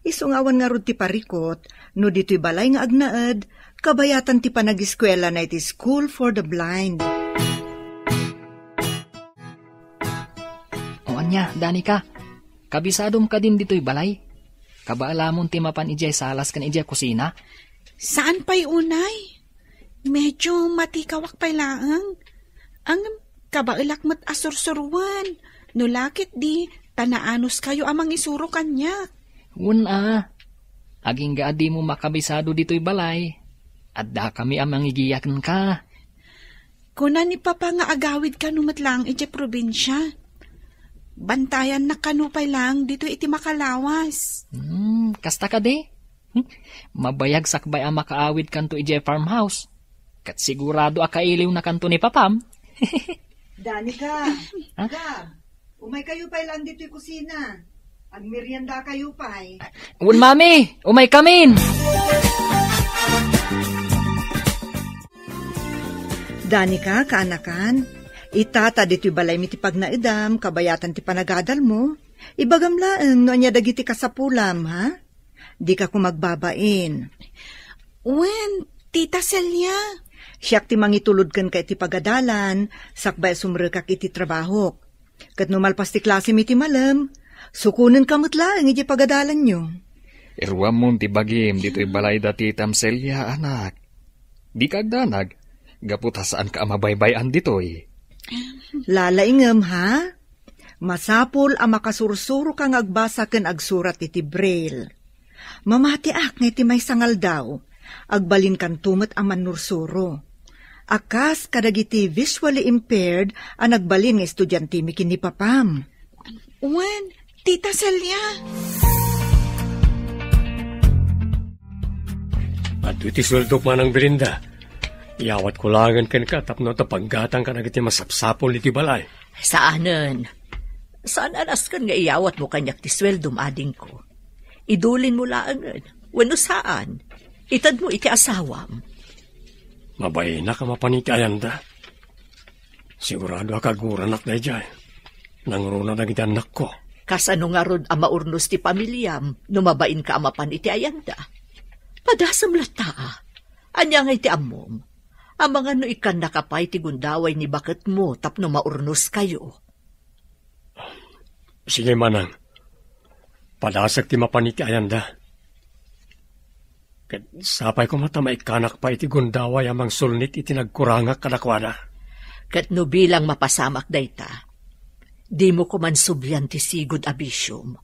Isu nga awan ngarud ti parikut no ditoy balay nga agnaed, kabayatan ti panagiskuelana iti School for the Blind. O ania, Danica, kabisadom kadin ditoy balay? Kabaelamon ti mapan idiay salas ken idiay kusina? Saan pay unay? Medyo matikawak pay laeng. Ngem kabaelak met a sursuroen. No la ketdi, ta naanuskayo a mangisuro kaniak. Wen a, agingga a dimo makabisado ditoy balay. Addakami a mangigiya kenka. Kuna ni Papa nga agawid kano met laeng idiay probinsia. Bantayannak kano pay laeng ditoy iti makalawas. Hmm, kasta kadi? Hmm, mabayag sakbay a makaawid kanto idiay farmhouse. Ket sigurado a kailiwna kanto ni Papam. Danica, Ha? Gab, umay kayo pay lang ditoy kusina. Agmerienda kayo pay. Wen, Mami, umay kamin. Danica, kaanakan, ita ta ditoy balaymi ti pagnaedam, kabayatan ti panagadalmo. Ibagam laeng no ania dagiti kasapulam, ha? Dika koma agbabain. Wen, Tita Celia. Siak ti mangitulod kenka iti pagadalan, sakbay a sumrekak iti trabahok. Ket no malpas ti klasem iti malem, sukonenka met laeng idiay pagadalanyo. Iruammon ti bagim ditoy balay da titam Celia, anak. Dika agdanag, gapu ta saanka a mabaybay-an ditoy. Lalaingem, ha? Masapul a makasursuroka nga agbasa ken agsurat iti braille. Mamatiak nga iti maysa nga aldaw, agbalinkanto met a mannursuro. A kas kadagiti visually impaired a nagbalin nga estudiantemi ken ni papam. Wen, Tita Celia. Adtoy ti sueldok, Manang Belinda. Iyawatko laengen kenka tapno adda paggatang kadagiti masapsapul iti balay. Saanen. Saan a nasken nga iyawatmo kaniak ti sueldom, adingko. Idulinmo laengen, wenno saan, itedmo iti asawam. Mabainak a mapan iti ayanda. Sigurado a kaguranak daydiay. Nangruna dagiti annakko. Kasano ngarud a maurnos ti pamiliam no mabainka a mapan iti ayanda? Padasem latta, a. Ania ngay ti ammom? Amangan no ikkannaka pay ti gundaway ni baketmo tapno maurnoskayo. Sige, Manang. Padasek ti mapan iti ayanda. Ket sapay koma ta maikkanak pay iti gundaway a mangsulnit iti nagkurangak kadakuada. Ket no bilang mapasamak dayta, dimo koman sublian ti sigud a bisiom.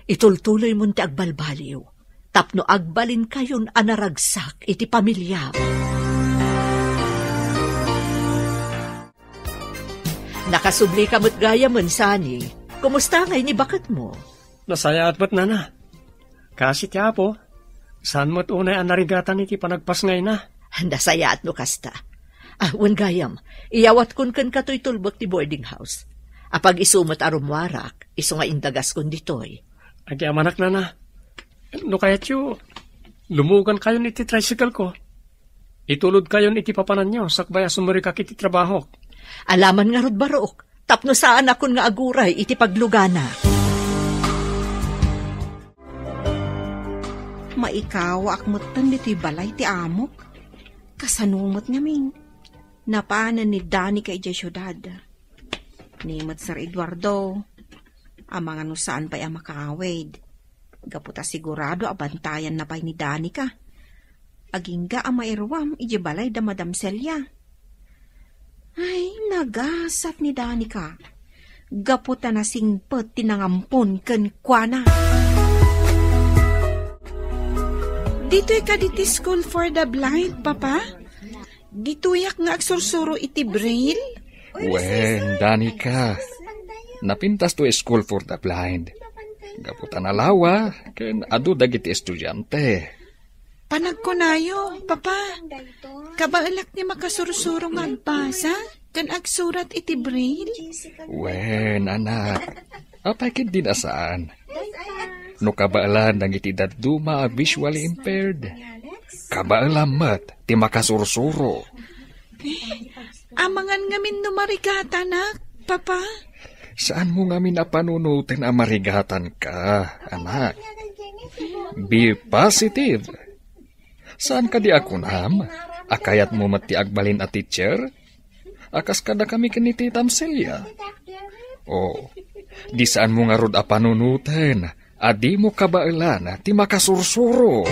Itultuloymon ti agbalbaliw tapno agbalinkayon a naragsak iti pamiliam. Nakasublika met gayamen, Sunny. Kumusta ngay ni baketmo? Nasayaat met, Nana. Kaasi ti Apo, saan met unay a narigatan iti panagpasngayna. Nasayaat no kasta. Ah, wen gayam, iyawatkon kenka toy tulbek ti boarding house. Apag isu met a rummuarak, isu nga indagaskon ditoy. Agyamanak, Nana. No kayatyo, lumugankayon iti tricycle ko. Itulodkayon iti papananyo sakbay a sumurikak iti trabahok. Alaman ngarud, barok, tapno saanakon nga aguray iti paglugana. Maikawaak metten ditoy balay ti amok. Kasano met ngamin? Napanen ni Danica idiay siudad. Ni met Sir Eduardo, amangan no saan pay a makaawid. Gapu ta sigurado a bantayanna pay ni Danica. Agingga a mairuam idiay balay da Madam Celia. Ay, nagasat ni Danica. Gapu ta nasingpet ti nangampon kenkuana. Ditoy kadi ti School for the Blind, Papa? Ditoyak nga agsursuro iti braille? Wen, Danica. Napintas to School for the Blind. Gapu ta nalawa, ken adu dagiti estudiante. Panagkunayo, Papa. Kabaelak ti makasursuro nga agbasa ken agsurat iti braille? Wen, anak. Apay ket di a saan? No kabaelan dagiti dadduma a visually impaired, kabaelan met ti makasursuro. Amangan ngamin no marigatanak, Papa? Saanmo ngamin a panunoten a marigatanka, anak. Be positive. Saan kadi a kunam a kayatmo met ti agbalin a teacher? A kas kadakami ken ni Tita Celia? O, di saanmo ngarud a panunoten a dimo kabaelan ti makasursuro.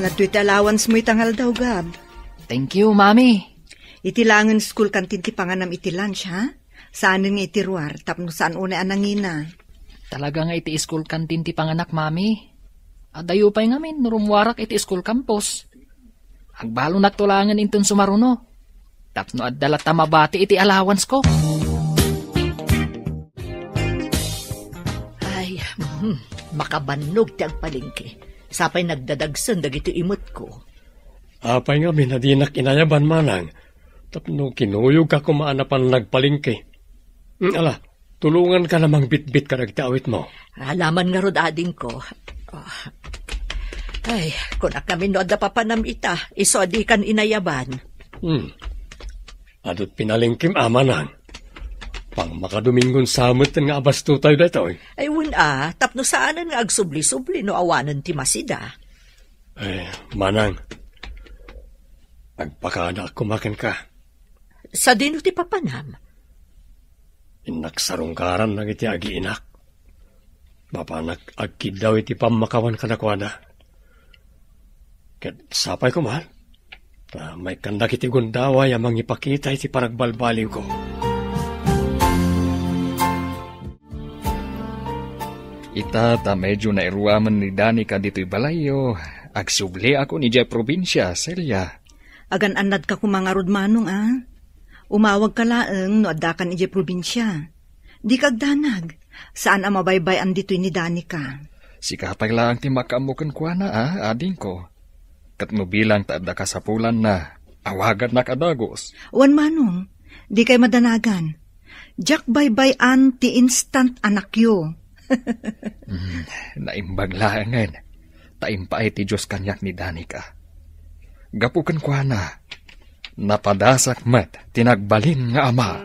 Adtoy ti allowance mo ita nga aldaw, Gab. Thank you, Mami. Iti laengen school canteen ti panganam iti lunch, ha? Saanen nga iti ruar, tapno saan unay a nangina. Talaga nga iti school canteen ti panganak, Mami. Adayo pay ngamin no rummuarak iti school campus. Agbalonakto laengen inton sumaruno. Tapno adda latta mabati iti allowance ko. Ay, hmm, makabannog ti agpalengke. Sapay nagdadagsen dagiti imetko. Apay ngamin a dinak inayaban, Manang, tapno kinuyogka koma a napan nagpalengke. Mm, ala, tulonganka la mangbitbit kadagiti awitmo. Alaman ngarud, adingko. Ah. Ay, kunak ngamin no adda papanam ita, isu a dikan inayaban. Hmm. Adut pinalengkem, Manang. Pang makadomingon sa metten nga abastotayo daytoy. Ay, wen a, tapno saanen nga agsubli-subli no awanen ti masida. Eh, Manang, agpakadaak koma kenka. Sadino ti papanam? Innak sarungkaran dagiti agiinak. Mapanak agkiddaw iti pammakawan kadakuada. Ket sapay koma, ta maikkan dagiti gundaway a mangipakita iti panagbalbaliwko. Ita ta medyo nairuamen ni Danica ditoy balayyo, agsubliakon idiay probinsia, Celia. Agan-annadka koma ngarud, Manong, a? Umawagka laeng no addakan idiay probinsia. Dika agdanag. Saan a mabaybay-an ditoy ni Danica. Sika pay laeng ti makaammo kenkuana, a, adingko. Ket no bilang ta adda kasapulanna, awagannak a dagus. Wen, Manong, dikay madanagan. Diak baybay-an ti instant anakyo. Mm, naimbag laengen, ta impaay ti Dios kaniak ni Danica. Gapu kenkuana, napadasak met ti nagbalin nga ama.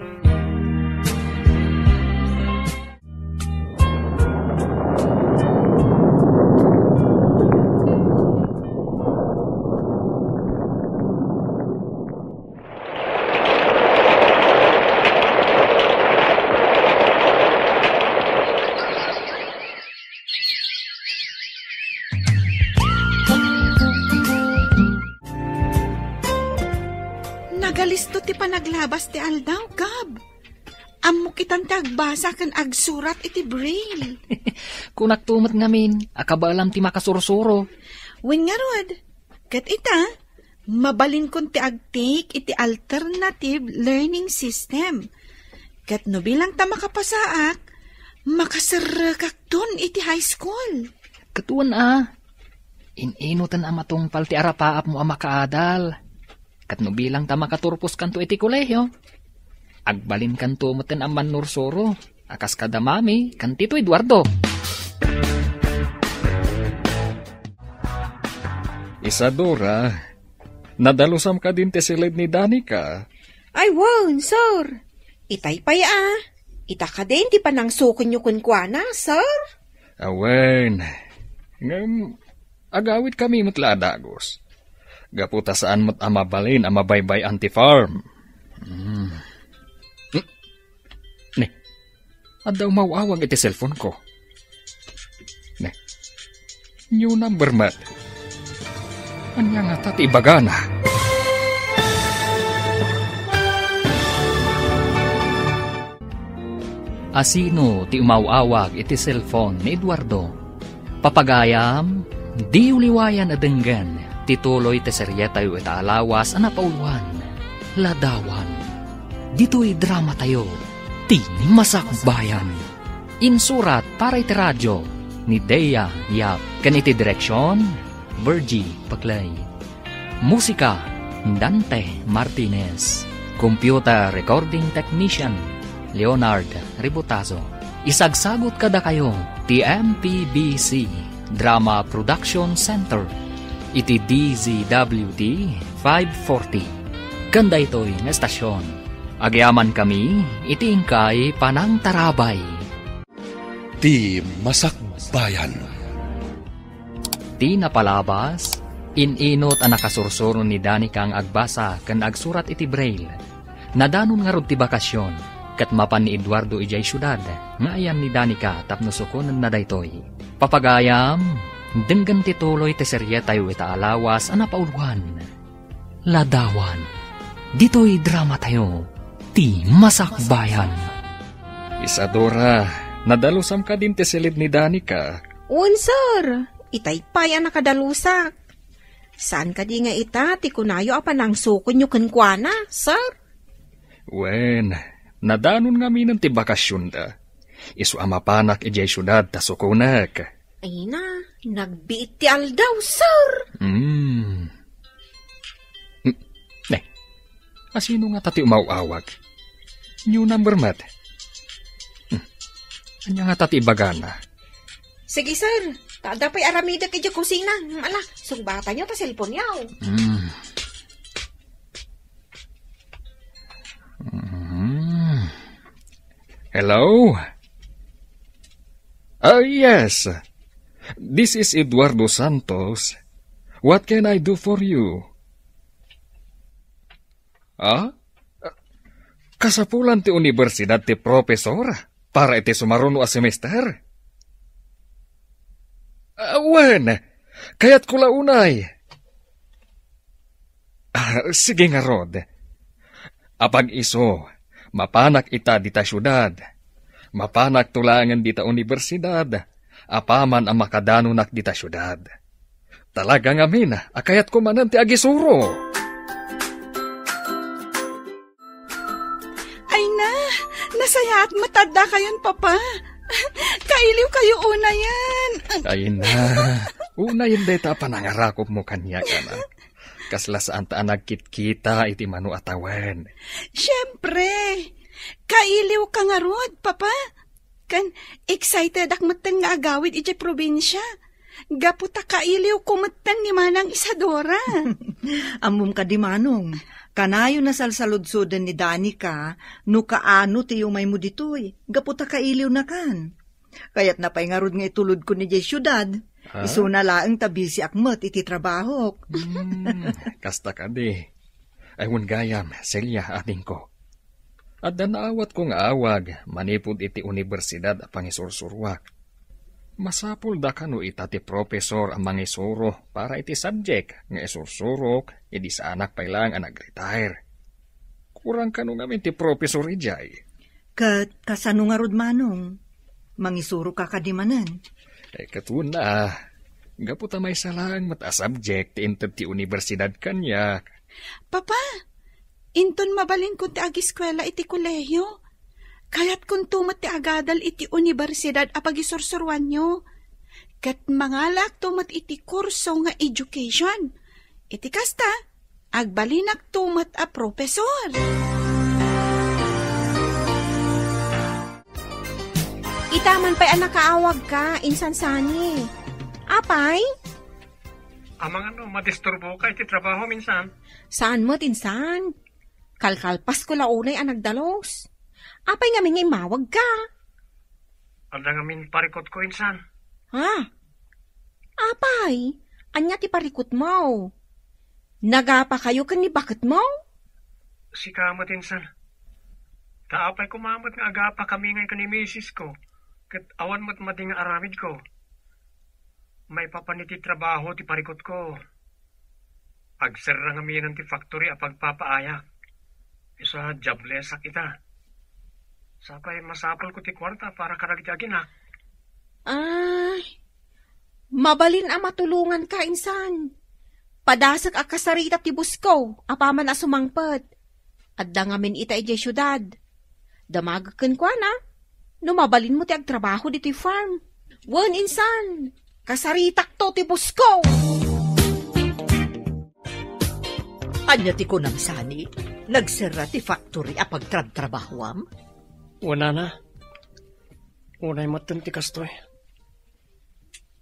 Nagalisto ti panaglabas ti aldaw, Gab. Ammok itan ti agbasa ken agsurat iti braille. Kunakto met ngamin, a kabaelam ti makasursuro. Wen ngarud, ket ita, mabalinkon ti agtik iti alternative learning system. Ket no bilang ta makapasaak, makaserrekakton iti high school. Ket wen a, in-inoten a matungpal ti arapaapmo a makaadal. Ket no bilang ta makaturposkanto iti kolehio, agbalinkanto metten a mannursuro a kas kada Mami ken Tito Eduardo. Isadora, nadalusam kadin ti siled ni Danica? Ay, wen, sir. Itay pay a. Ita kadin ti panangsukonyo kenkuana, sir? Awen. Ngem, agawidkami met la a dagus. Gapu ta saan met a mabalin a mabaybay-an ti farm. Hmm. Hmm. Ne, adda umaw-awag iti cellphone-ko. Ne, new number met. Ania ngata ti ibagana? Asino ti umaw-awag iti cellphone ni Eduardo? Papagayam, diyo liwayan a denggen ti tuloy ti serietayo ita a lawas a napauloan, Ladawan. Ditoy dramatayo, ti Masakbayan. Insurat para iti radio ni Dea Yap ken iti direksion, Virgie Paclay. Musika, Dante Martinez. Computer Recording Technician, Leonard Ributazo. Isagsagut kadakayo ti M P B C Drama Production Center iti D Z W T five forty. Ken daytoy nga estasyon, agyamankami iti inkay panangtarabay. Ti Masakbayan. Ti napalabas, in-inot a nakasursuro ni Danica nga agbasa ken agsurat iti braille. Nadanon ngarud ti bakasyon, ket mapan ni Eduardo idiay siudad nga ayan ni Danica tapno sukonenna daytoy. Papagayam, denggen ti tuloy ti serietayo ita a lawas a napauloan, Ladawan. Ditoy dramatayo, ti Masakbayan. Isadora, nadalusam kadin ti siled ni Danica? Wen, sir. Itay pay a nakadalusak. Saan kadi nga ita ti kunayo a panangsukonyo kenkuana, sir? Wen, nadanon ngaminen ti bakasionda. Isu a mapanak idiay siudad ta sukonek. Ay na, nagbiit ti aldaw, sir. Hmm. Hmm. Ne, asino ngata ti umaw-awag? New number met. Hmm. Ania ngata ti ibagana? Sige, sir. Ta adda pay aramidek idiay kusina. Hmm, ala, sungbatanyo ta cellphone-yo. Hmm. Hmm. Hello? Ah, yes. This is Eduardo Santos. What can I do for you? Ah? Kasapulan ti universidad ti profesor para iti sumaruno a semester? Ah, wen, kayatko la unay. Ah, sige ngarud. Apag isu, mapanak ita dita siudad. Mapanak to laengen dita universidad. Apaman a makadanonak dita siudad. Talaga ngamin a kayatko manen ti agisuro. Ay na, nasayaat met adda kayon, Papa. Kailiw kayo unayen. Ay na, unayen dayta a panangarakupmo kaniak, anak. Kasla saanta a nagkitkita iti mano a tawen. Siempre, kailiw ka ngarud, Papa. Ken excited ak metten nga agawid idiay probinsia. Gapu ta kailiwko metten ni Manang Isadora. Ammom kadi, Manong, kanayon a salsaludsoden ni Danica no kaano ti umaymo ditoy, gapu ta kailiwnakan. Kayatna pay ngarud nga itulodko idiay siudad. Ha? Isuna laeng ta bisiak met iti trabahok. Hmm, kasta kadi. Ay, wen gayam, Celia, adingko. Adda naawatko nga awag manipud iti universidad a pangisursuroak. Masapul da kano ita ti profesor a mangisuro para iti subject nga isursurok idi saanak pay laeng a nag-retire. Kurang kano ngamin ti profesor idiay. Ket kasano ngarud, Manong? Mangisuroka kadi manen? Eh, ket wen a, gapu ta maysa laeng met a subject ti inted ti universidad kaniak. Papa, inton mabalinko ti agiskuela iti kolehiyo, kayatkonto met ti agadal iti universidad a pagisursuroanyo. Ket mangalaakto met iti kurso nga education. Iti kasta, agbalinakto met a profesor. Ita man pay a nakaawagka, insan sani. Apay? Amangan no madisturboka iti trabaho, insan? Saan met, insan. Kalkalpasko la unay a nagdalus. Apay ngamin nga immawagka? Adda ngamin parikutko, insan. Ha? Apay, ania ti parikutmo? Nagapakayo ken ni baketmo? Sika met, insan. Ta apay koma met nga agapakami ngay ken ni misisko, ket awan met madi nga aramidko. Maipapan iti trabaho ti parikutko. Agserra ngamin ti factory a pagpapaayak. Isu a joblesak ita. Sapay masapulko ti kuarta para kadagiti aginak. Ay, mabalin a matulonganka, insan. Padasek a kasarita ti bosko apaman a sumangpet. Adda ngamin ita idiay siudad. Damagek kenkuana, no mabalinmo ti agtrabaho ditoy farm. Wen, insan, kasaritakto ti bosko! Ania ti kunam, sani? Nagserra ti factory a pagtrabtrabahoam? Wen, nana. Unay metten ti kastoy.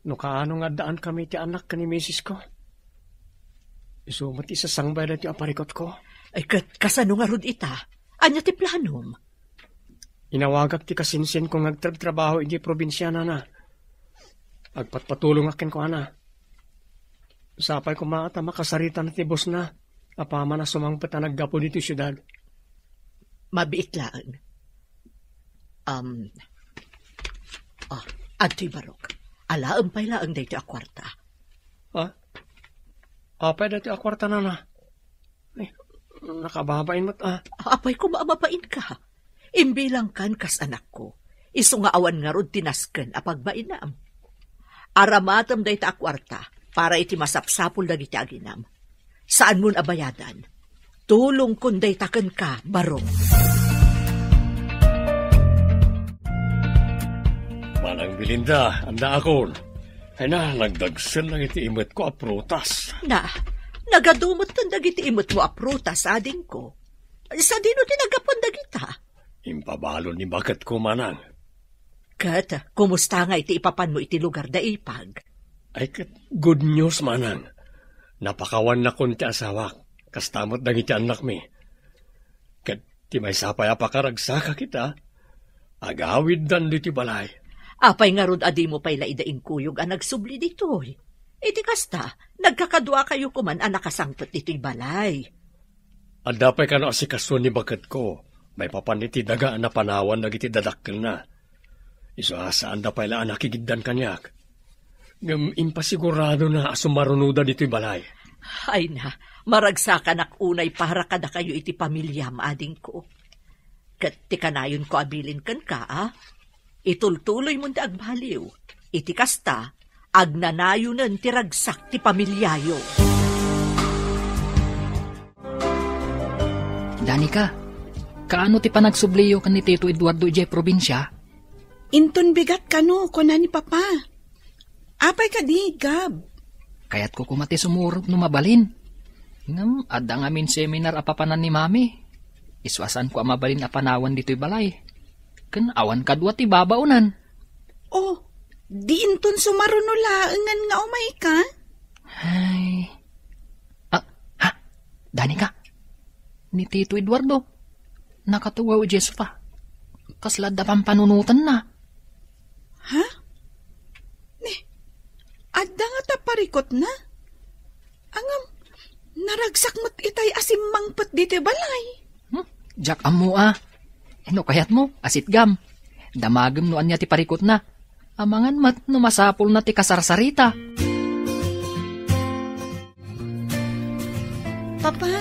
No kaano nga addaankami ti anak ken ni misisko, isu met ti sasangbayan daytoy a parikutko. Ay, ket kasano ngarud ita? Ania ti planom? Inawagak ti kasinsinko nga agtrabtrabaho idiay probinsia, nana. Agpatpatulongak kenkuana. Sapay koma ta makasaritana ti bosna apaman a sumangpet a naggapu ditoy siudad. Mabiit laeng. Um, ah, adtoy barok. Alaem pay laeng daytoy a kuarta. Ha? Apay daytoy a kuarta, nana? Ay, nakababain met, ah. Apay koma a mabainka. Imbilangkan kas anakko. Isu nga awan ngarud ti nasken a pagbainam. Aramatem dayta a kuarta para iti masapsapul dagiti aginam. Saanmon a bayadan. Tulongkon dayta kenka, barok. Manang Belinda, annaakon. Ay na, nagdagsen lang iti imetko a prutas. Na, nagadu metten dagiti imetmo a prutas, adingko. Sadino ti naggapuan dagita? Impabalon ni baketko, manang. Ket, kumusta ngay ti ipapanmo iti lugar da Ipag? Ay, ket good news, manang. Napakawannakon ti asawak, kasta met dagiti annakmi. Ket ti maysa pay a pakaragsakak ita, agawiddan ditoy balay. Apay ngarud a dimo pay la ida inkuyog a nagsubli ditoy? Iti kasta, nagkakaduakayo koman a nakasangpet ditoy balay. Adda pay kano asikaso ni baketko, Maipapan iti daga a napanawan dagiti dadakkelna. Isu a saanda pay la a nakigiddan kaniak. Ngem impasiguradona a sumarunoda ditoy balay. Ay na, maragsakanak unay para kadakayo iti pamiliam, adingko. Ket ti kanayonko a bilin kenka, a? Itultuloymon ti agbaliw. Iti kasta, agnanayonen ti ragsak ti pamiliayo. Danica, kaano ti panagsubliyo ken ni Tito Eduardo idiay probinsia? Inton bigat kano, kuna ni Papa. Apay kadi, Gab? Kayatko koma ti sumurot no mabalin. Ngem adda ngamin seminar a papanan ni Mami. Isu a saanko a mabalin a panawan ditoy balay. Ken awan kadua ti babaonan. Oh, di inton sumaruno laengen nga umayka? Ay. Ah, ha? Danica? Ni Tito Eduardo? Nakatugaw idiay sofa. Kasla adda pampanunotenna. Ha? Ni, adda ngata parikutna? Ngem, naragsak met itay a simmangpet ditoy balay. Hmm? Diak ammo a. No kayatmo, asitgam. Damagem no ania ti parikutna. Amangan met no masapulna ti kasarsarita. Papa,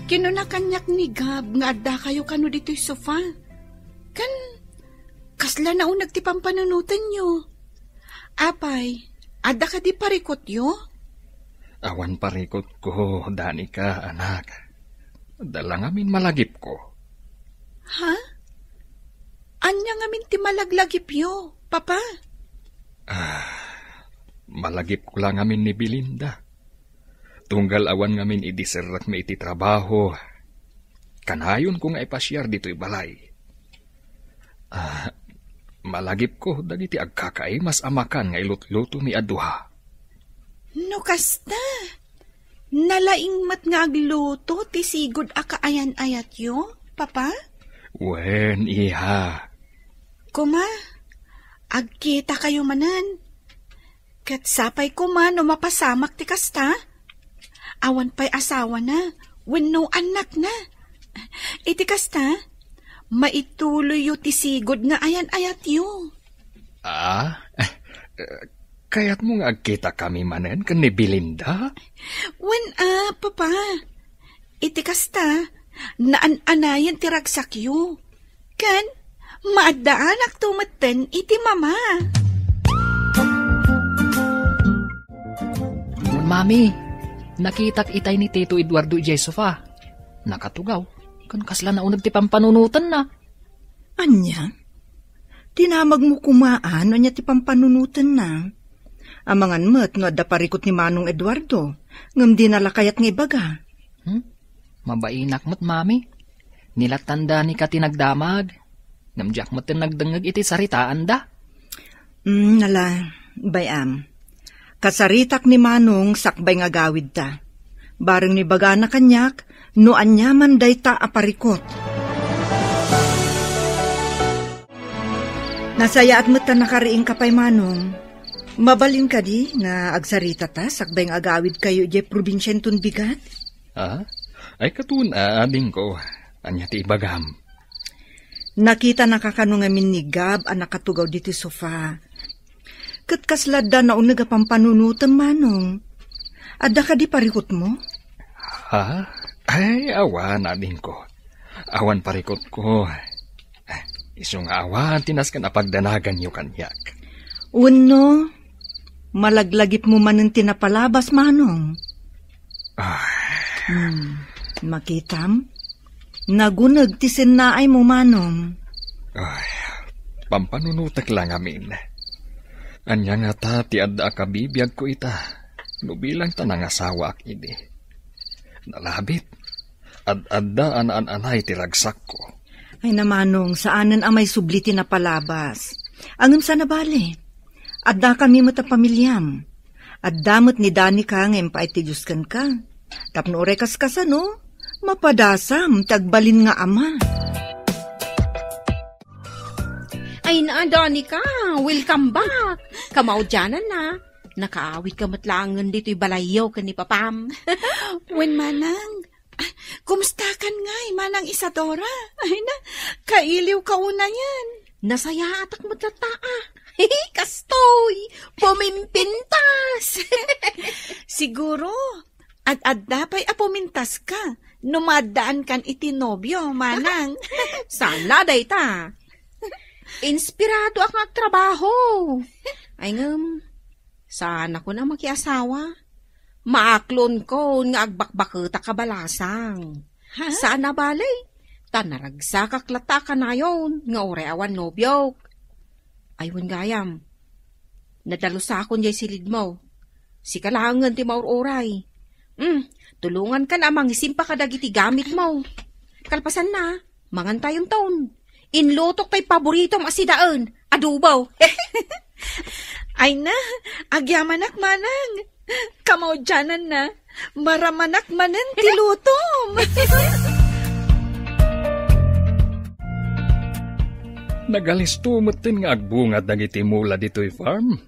kinuna kaniak ni Gab nga addakayo kano ditoy sofa. Ken, kasla nauneg ti pampanunotenyo. Apay, adda kadi parikutyo? Awan parikutko, Danica, anak. Adda la ngamin malagipko. Ha? Ania ngamin ti malaglagipyo, Papa? Ah, malagipko la ngamin ni Belinda. Tunggal awan ngamin idi serrekmi iti trabaho, kanayonko nga ipasiar ditoy balay. Ah, malagipko dagiti agkakaimas a makan nga ilutlutomi a dua. No kasta, nalaing met nga agluto ti sigud a kaayan-ayatyo, Papa? Wen, iha. Kuma, agkitakayo manen. Ket sapay koma no mapasamak ti kasta? Awan pay asawana wenno annakna. Iti kasta, maituloyyo ti sigud nga ayan-ayatyo. Ah? Kayatmo nga agkitakami manen ken ni Belinda? Wen a, Papa. Iti kasta, naan-anayen ti ragsakyo. Ken, maaddaanakto metten iti Mama. Mami, nakitak itay ni Tito Eduardo idiay sofa. Nakatugaw, ken kasla nauneg ti pampanunotenna. Ania? Dinamagmo koma a no ania ti pampanunotenna. Amangan met no adda parikut ni Manong Eduardo, ngem dina la kayat nga ibaga. Hmm? Mabainak met, Mami. Ni la Danica ti nagdamag. Ngem diak met nagdengngeg iti saritaanda. Hmm, nala, bay-am. Kasaritak ni Manong sakbay nga agawidta. Bareng no ibagana kaniak no aniaman dayta a parikut. Nasayaat met ta nakariingka pay, Manong. Mabalin kadi nga agsaritata sakbay nga agawidkayo idiay probinsia inton bigat? Ah? Ay, katon, a, adingko. Ania ti ibagam? Nakitanaka kano ngamin ni Gab a nakatugaw ditoy sofa. Ket kasla adda nauneg a pampanunotem, Manong. Adda kadi parikutmo? Ha? Ay, awan, adingko. Awan parikutko. Isu nga awan ti nasken a pagdanaganyo kaniak. Wenno, malaglagipmo manen ti napalabas, Manong? Ah. Hmm, makitam? Naguneg ti sennaaymo, Manong. Ay, pampanunotek la ngamin. Ania ngata ti adda a kabibiagko ita, no bilang ta nangasawaak idi? Nalabit. Ad-adda a naan-anay ti ragsakko. Ay, Manong, saanen a maisubli ti napalabas. Ngem saan a bale. Addakami met a pamiliam. Adda met ni Danica nga impaay ti Dios kenka. Tapno uray kaskasano, mapadasam ti agbalin nga ama. Ay na, Danica, welcome back. Kamaudiananna, nakaawidka met laengen ditoy balayyo ken ni Papam. Wen, Manang, ah, Kumustakan ngay, Manang Isadora? Ay na, kailiw ka unayen. Nasayaatak met latta, a. Kastoy, pumimpintas. Siguro, ad-adda pay a pumintaska no maaddaankan iti nobio, Manang. Saan la dayta. Inspiradoak nga agtrabaho. Ay ngem, saanakon a makiasawa. Maaklonko nga agbakbaketak a balasang. Ha? Saan a bale, ta naragsakak latta a kanayon nga uray awan nobiok. Ay, wen gayam, nadalusakon jay silidmo. Sika laengen ti maur-uray. Hmm, tulongankan a mangisimpa kadagiti gamitmo. Kalpasanna, mangantayonton. Inlutok tay paboritom a sidaen, adobo. Ay na, agyamanak, Manang. Kamaudiananna, maramanak manen ti lutom. Nagalisto metten nga agbungad dagiti mula ditoy farm.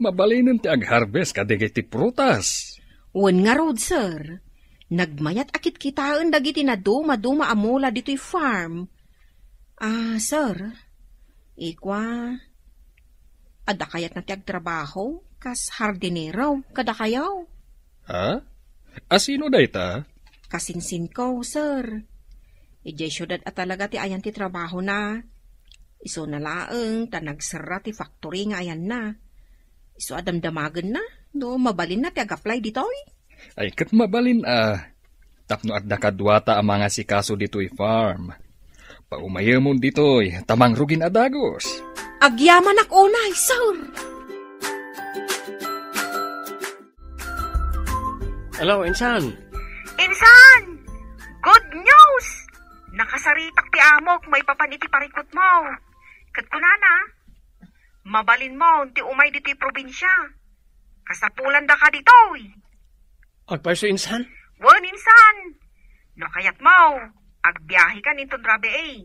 Mabalinen ti agharvest kadagiti prutas. Wen ngarud, sir. Nagmayat a kitkitaen dagiti nadumaduma a mula ditoy farm. Ah, sir, ikua, adda kayatna ti agtrabaho kas hardinero kadakayo? Ha? Asino dayta? Kasinsinko, sir. Idiay siudad a talaga ti ayan ti trabahona. Isuna laeng ta nagserra ti factory nga ayanna. Isu a damdamagenna no mabalinna ti ag-apply ditoy. Ay, ket mabalin a. Tapno adda kaduata a mangasikaso ditoy farm. Paumayemon ditoy, ta mangrugin a dagus. Agyamanak unay, sir. Hello, insan. Insan! Good news! Nakasaritak ti amok maipapan iti parikutmo. Ket kunana, mabalinmon ti umay ditoy probinsia. Kasapulandaka ditoy. Agpayso, insan? Wen, insan. No kayatmo, agbiahekan inton rabii.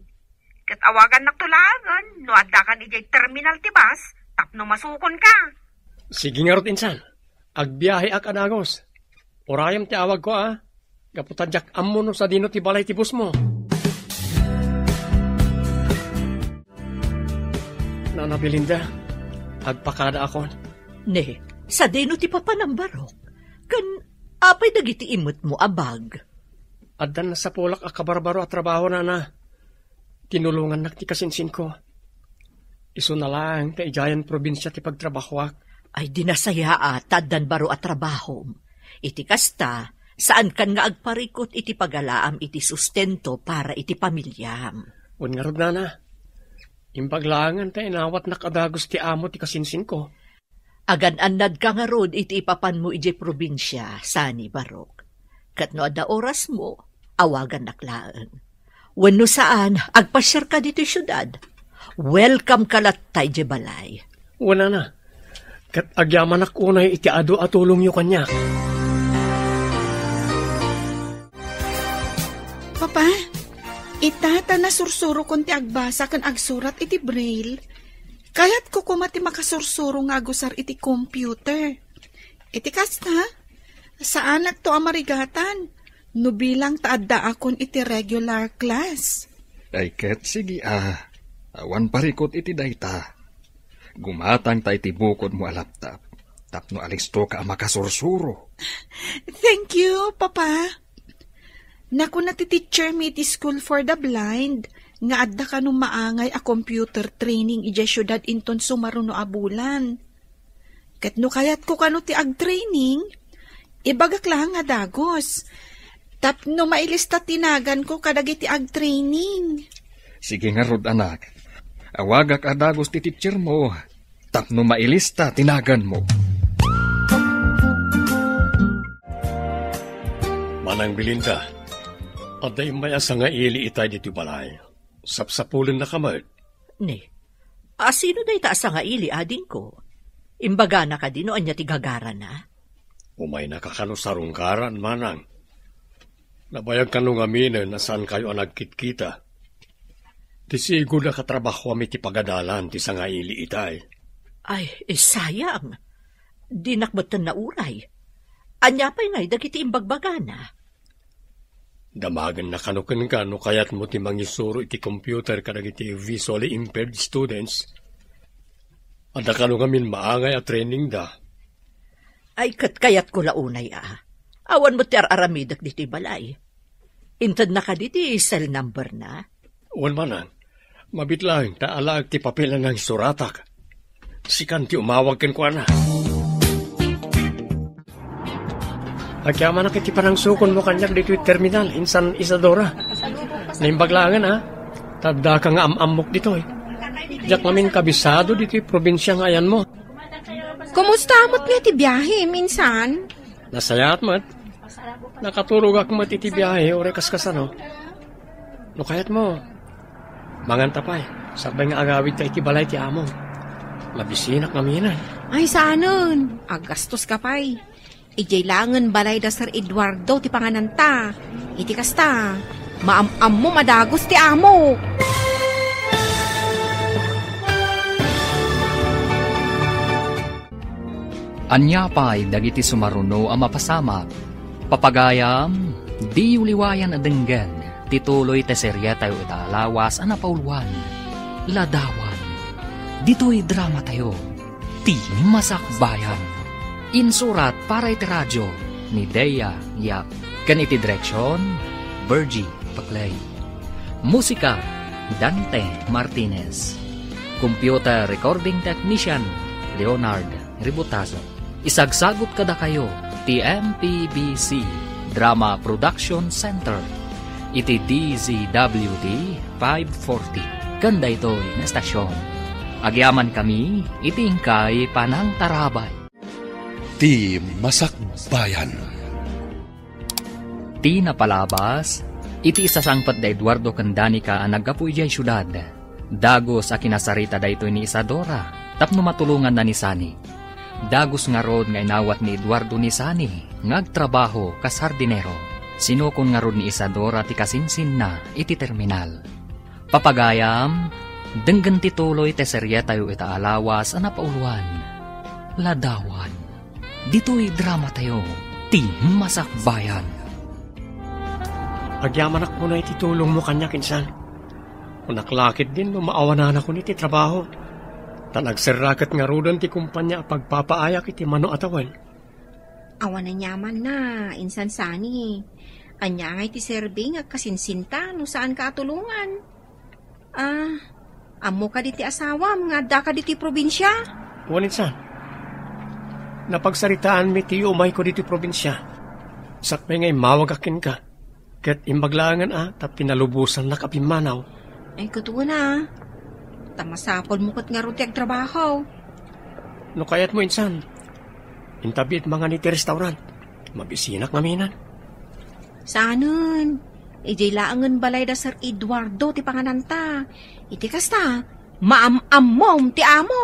Ket awagannakto laengen no addakan idiay terminal ti bus tapno masukonka. Sige ngarud, insan. Agbiaheak a dagus. Urayem ti awagko, a. Gapu ta diak ammo no sadino ti balay ti busmo. Nana Belinda, agpakadaakon. Ne, sadino ti papanam, Barok? Ken apay dagiti immetmo a bag? Addan nasapulak a kabarbaro a trabaho, nana. Tinulongannak ti kasinsinko. Isuna laeng ta idiayen probinsia ti pagtrabahoak. Ay, di nasayaat ta addan baro a trabahom. Iti kasta, saankan nga agparikut iti pagalaam iti sustento para iti pamiliam. Wen ngarud, nana. Imbag laengen ta inawatnak a dagus ti amo ti kasinsinko. Agan-annadka ngarud iti ipapanmo idiay probinsia, saan ni Barok. Ket no adda orasmo, awagannak laeng. Wenno saan, agpasiarka ditoy siudad. Welcome ka latta idiay balay. Wen, nana. Ket agyamanak unay iti adu a tulongyo kaniak. Papa, ita ta nasursurokon ti agbasa ken agsurat iti braille. Kayatko koma ti makasursuro nga agusar iti computer. Iti kasta, saanakto a marigatan no bilang ta addaakon iti regular class. Ay ket, sige a. Awan parikut iti dayta. Gumatangta iti bukodmo a laptop tapno alistoka a makasursuro. Thank you, Papa. Nakuna ti teacher mi iti School for the Blind nga adda kano maangay a computer training idiay siudad inton sumaruno a bulan. Ket no kayatko kano ti agtraining, ibagak laeng a dagus. Tapno mailista ti naganko kadagiti agtraining. Sige ngarud, anak. Awagak a dagus ti teacher mo tapno mailista ti naganmo. Manang Belinda, adda immay a sangaili itay ditoy balay. Sapsapulennaka met. Ne, asino dayta a sangaili, adingko? Imbagana kadi no ania ti gagarana? Umaynaka kano sarungkaran, manang. Nabayag kano ngaminen a saankayo a nagkitkita. Ti sigud a katrabahoam iti pagadalan ti sangaili itay. Ay, eh, sayang. Dinak metten nauray. Ania pay ngay dagiti imbagbagana? Damagenna kano kenka no kayatmo ti mangisuro iti computer kadagiti visually impaired students. Adda kano ngamin maangay a training da. Ay, ket kayatko la unay a. Awan met ti ar-aramidek ditoy balay. Intedna kadi ti cell number na? Wen manen, mabitlaeng ta alaek ti papel a nangisuratak. Sikan ti umawag kenkuana. Agyamanak iti panangsukonmo kaniak ditoy terminal, insan Isadora. Naimbag laengen, a. Ta addaka nga am-ammok ditoy. Diak ngamin kabisado ditoy probinsia nga ayanmo. Kumusta met nga ti biahe, insan? Nasayaat met. Nakaturogak met iti biahe, uray kaskasano. No kayatmo, manganta pay. Sakbay nga agawidka iti balay ti amo. Mabisinak ngamin. Ay, saanen. Aggastoska pay. Idiay laengen balay da Sir Eduardo ti pangananta. Iti kasta, maam-ammom a dagus ti amo. Ania pay dagiti sumaruno a mapasamak? Papagayam, diyo liwayan a denggen ti tuloy ti serietayo ita a lawas a napauluan, Ladawan. Ditoy dramatayo, Ti Masakbayan. Insurat para iti radio ni Dea Yap. Ken iti direksion, Virgie Paclay. Musika, Dante Martinez. Computer recording technician, Leonard Ributazo. Isagsagut kadakayo ti M P B C Drama Production Center iti D Z W T five forty ken daytoy nga estasion. Agyamankami iti inkay panangtarabay. Ti Masakbayan. Ti napalabas, iti isasangpet da Eduardo ken Danica a naggapu idiay siudad. Dagus a kinasarita daytoy ni Isadora tapno matulonganna ni Sunny. Dagus ngarud nga inawat ni Eduardo ni Sunny nga agtrabaho kas hardinero. Sinukon ngarud ni Isadora ti kasinsinna iti terminal. Papagayam, denggen ti tuloy ti serietayo ita a lawas a napauluan, Ladawan. Ditoy dramatayo, Ti Masakbayan. Agyamanak unay ti tulongmo kaniak, insan. Kunak la ketdin no maawananak iti trabaho. Ta nagserra ket ngaruden ti kumpania a pagpapaayak iti mano a tawen. Awan aniamanna, insan Sunny. Ania ngay ti serbi nga agkasinsinta no saanka a tulongan? Ah, ammo kadi ti asawam nga addaka ditoy probinsia? Wen, insan. Napagsaritaanmi ti umayko ditoy probinsia. Sakbay nga immawagak kenka. Ket imbag laengen a ta pinalubosannak a pimmanaw. Ay, ket wen a. Ta masapulmo ket ngarud ti agtrabaho. No kayatmo, insan, intabiit mangan iti restaurant. Mabisinak ngamin. Saanen. Idiay laengen balay da Sir Eduardo ti pangananta. Iti kasta, maam-ammom ti amo.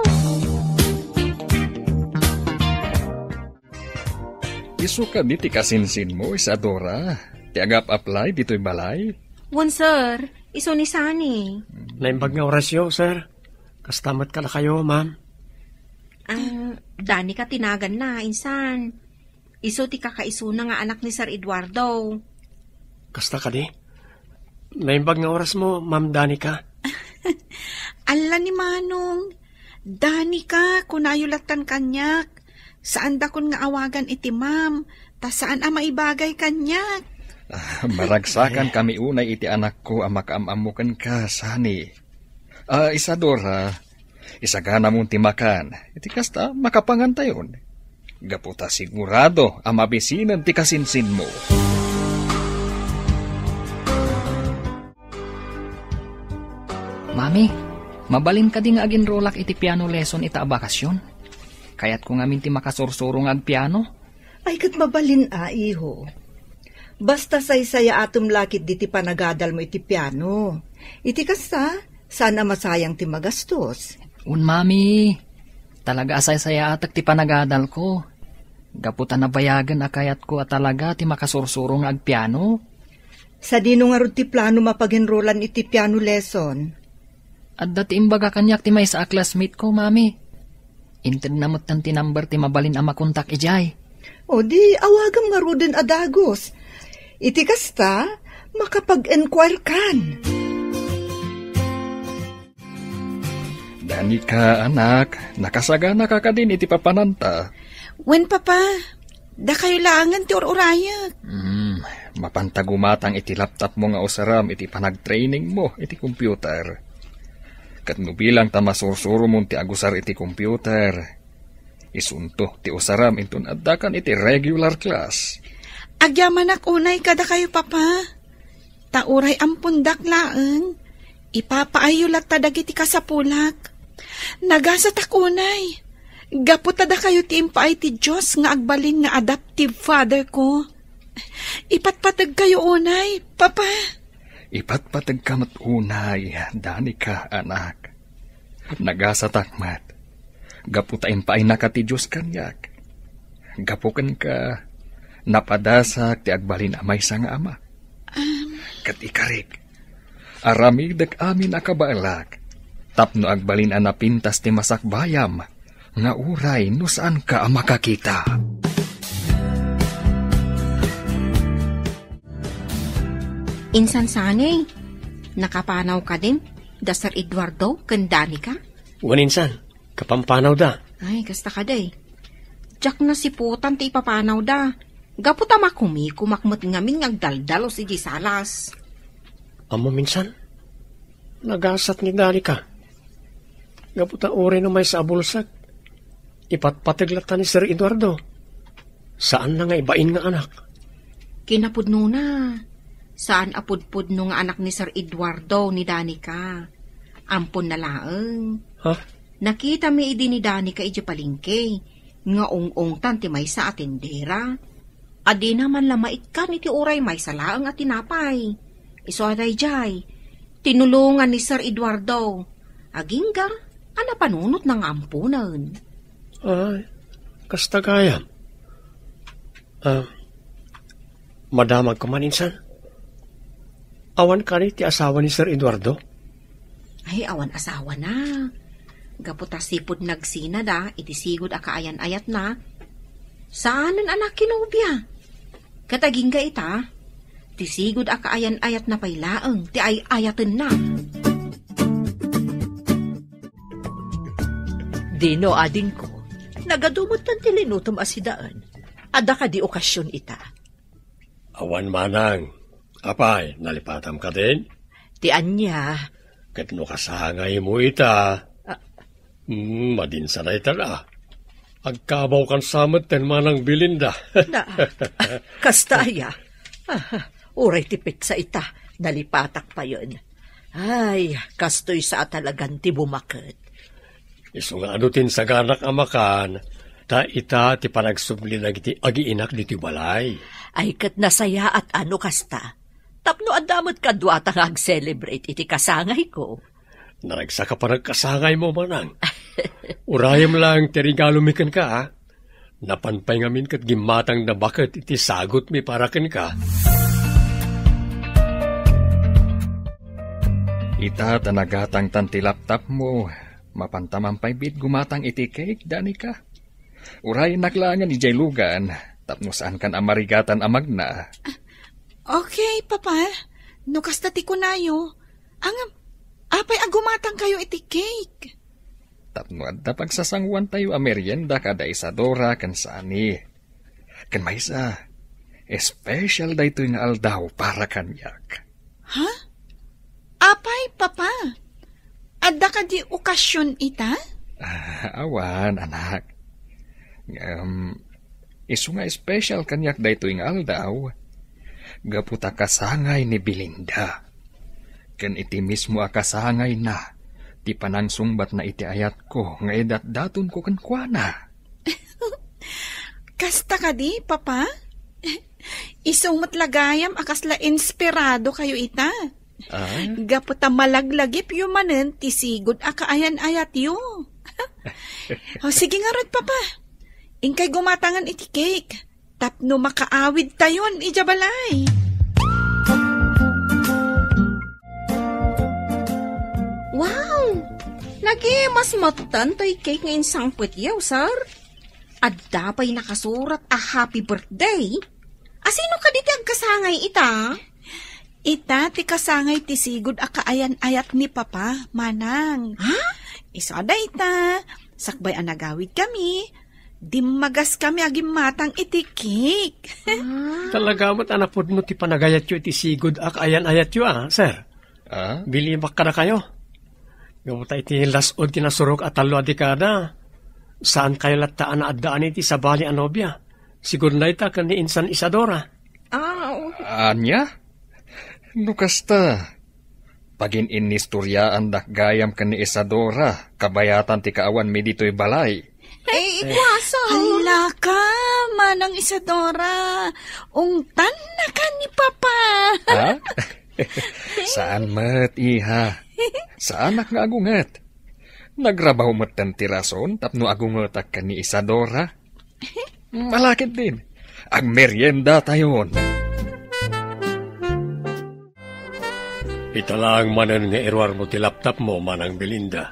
Isu kadi ti kasinsinmo, Isadora, ti agap-apply ditoy balay? Wen, sir. Isu ni Sunny. Naimbag nga orasyo, sir. Kasta met kadakayo, ma'am. Ah, Danica ti naganna, insan. Isu ti kakaisuna nga anak ni Sir Eduardo. Kasta kadi? Naimbag nga orasmo, Ma'am Danica. Alla ni Manong, Danica, kunayo lattan kaniak. Saandakon nga awagan iti ma'am, ta saan a maibagay kaniak. Ah, maragsakan kami unay iti anakko a makaam-ammo kenka, Sunny. Ah, Isadora, isaganamon ti makan. Iti kasta, makapangantayon. Gapu ta sigurado a mabisinen ti kasinsinmo. Mami, mabalin kadi nga aginrolak iti piano lesson ita a bakasyon? Kayatko ngamin ti makasursuro nga agpiano. Ay, ket mabalin a, iho. Basta saysayaatem la ketdi ti panagadalmo iti piano. Iti kasta, saan a masayang ti magastos. Un, Mami, talaga a saysayaatek ti panagadalko. Gapu ta nabayagen a kayatko a talaga ti makasursuro nga agpiano. Sadino ngarud ti planom a paginrolan iti piano lesson? Adda ti imbaga kaniak ti maysa a classmate ko, Mami. Intedna metten ti number ti mabalin a makontak idiay. O di, awagam ngaruden a dagus. Iti kasta, Makapag-enquire kan. Danica, anak, nakasaganaka kadin iti papananta? Wen, Papa. Dakayo laengen ti ur-urayek. Hmm, mapanta gumatang iti laptopmo nga usarem iti panagtrainingmo iti computer. Ket no bilang ta masursuromon ti agusar iti computer, isunto ti usarem inton addakan iti regular class. Agyamanak unay kadakayo, Papa. Ta uray ampondak laeng, ipapaayyo latta dagiti kasapulak. Nagasatak unay, gapu ta dakayo ti impaay ti Dios nga agbalin nga adoptive father ko. Ipatpategkayo unay, Papa. Ipatpategka met unay, Danica, anak. Nagasatak met, gapu ta impaynaka ti Dios kaniak. Gapu kenka, napadasak ti agbalin a maysa nga ama. Ket ikarik, aramidek amin a kabaelak, tapno agbalin a napintas ti masakbayam, nga uray no saanka a makakita. Insan sani, nakapanaw kadin da Sir Eduardo ken Danica? Wen insan, kapampanawda. Ay, kasta kadi. Diak nasiputan ti ipapanawda. Gapu ta makumikumak met ngamin nga agdaldalus idiay salas. Ammom insan, nagasat ni Danica. Gapu ta uray no maysa a bulsek, ipatpateg latta ni Sir Eduardo. Saanna nga ibain nga anak. Kinapudnona, saan a pudpudno nga anak ni Sir Eduardo ni Danica. Amponna laeng. Ha? Nakitami idi ni Danica idiay palengke nga ung-ungtan ti maysa a tendera. A dina man la maikkan iti uray maysa laeng a tinapay. Isu a daydiay, tinulongan ni Sir Eduardo. Agingga a napanunotna nga amponen. Ay, kasta gayam. Ah, madamagko man insan. Awan kadi ti asawa ni Sir Eduardo? Ay, awan asawana. Gapu ta sipud nagsinada iti sigud a kaayan-ayatna, saanen a nakinobia. Ket agingga ita, ti sigud a kaayan-ayatna pay laeng ti ay-ayatenna. Dino, adingko, nagadu metten ti linutom a sidaen. Adda kadi okasion ita? Awan manang. Apay, nalipatam kadin? Ti ania? Ket no kasangaymo ita. Ah. Hmm, madinsa dayta la. Agkabawkan sa metten manang Belinda. Na, kasta aya. Ah, uray ti petsa ita, nalipatak payen. Ay, kastoy sa a talagan ti bumaket. Isu nga adu ti insaganak a makan, ta ita ti panagsubli dagiti agiinak ditoy balay. Ay, ket nasayaat a no kasta. Tapno adda met kaduata nga ag-celebrate iti kasangayko. Naragsak a panagkasangaymo, manang. Urayem laeng ti regalomi kenka, a. Napan pay ngamin ket gimmatangda baket iti sagutmi para kenka. Ita ta nagatangtan ti laptopmo, mapanta man pay biit gumatang iti cake, Danica. Urayennak laengen idiay lugan, tapno saankan a marigatan a magna. Okay, Papa. No kasta ti kunayo, ngem, apay a gumatangkayo iti cake? Tapno adda pagsasanguantayo a merienda kada Isadora ken Sani. Ken maysa, espesyal daytoy nga aldaw para kaniak. Ha? Apay, Papa? Adda kadi okasion ita? Ah, awan, anak. Ngem, isu nga espesyal kaniak daytoy nga aldaw, gapu ta kasangay ni Belinda. Ken iti mismo a kasangayna, ti panangsungbatna iti ayatko nga idatdatonko kenkuana. Kasta kadi, Papa? Isu met la gayam a kasla inspiradokayo ita. Ah? Gapu ta malaglagipyo manen ti sigud a kaayan-ayatyo. O, sige ngarud, Papa. Inkay gumatangan iti cake. Tapno makaawidtayon idiay balay. Wow! Nagimas metten toy cake nga insangpetyo, sir. Adda pay nakasurat a happy birthday. Asino kadi ti agkasangay ita? Ita ti kasangay ti sigud a kaayan-ayat ni Papa, Manang. Ha? Isu a dayta, sakbay a nagawidkami, dimmagaskami a gimmatang iti cake. Ah. Talaga met a napudno ti panagayatyo iti sigud a kaayan-ayatyo, a, sir. Ah? Bilibak kadakayo. Gapu ta iti las-ud ti nasurok a tallo a dekada, saankayo latta a naaddaan iti sabali a nobia. Sigud dayta ken ni Insan Isadora. Ah, oo. Ania? No kasta, pagin-inistoriaandak gayam ken ni Isadora, kabayatan ti kaawanmi ditoy balay. Eh, ikuasa. Ay, laka, Manang Isadora. Ungtanna ka ni Papa. Ha? Saan met, iha. Saanak nga agunget. Nagrabaw metten ti rason tapno agungetak ken ni Isadora. Malakit din. Agmerienda tayon. Ita laeng manen nga iruarmo ti laptopmo, Manang Belinda.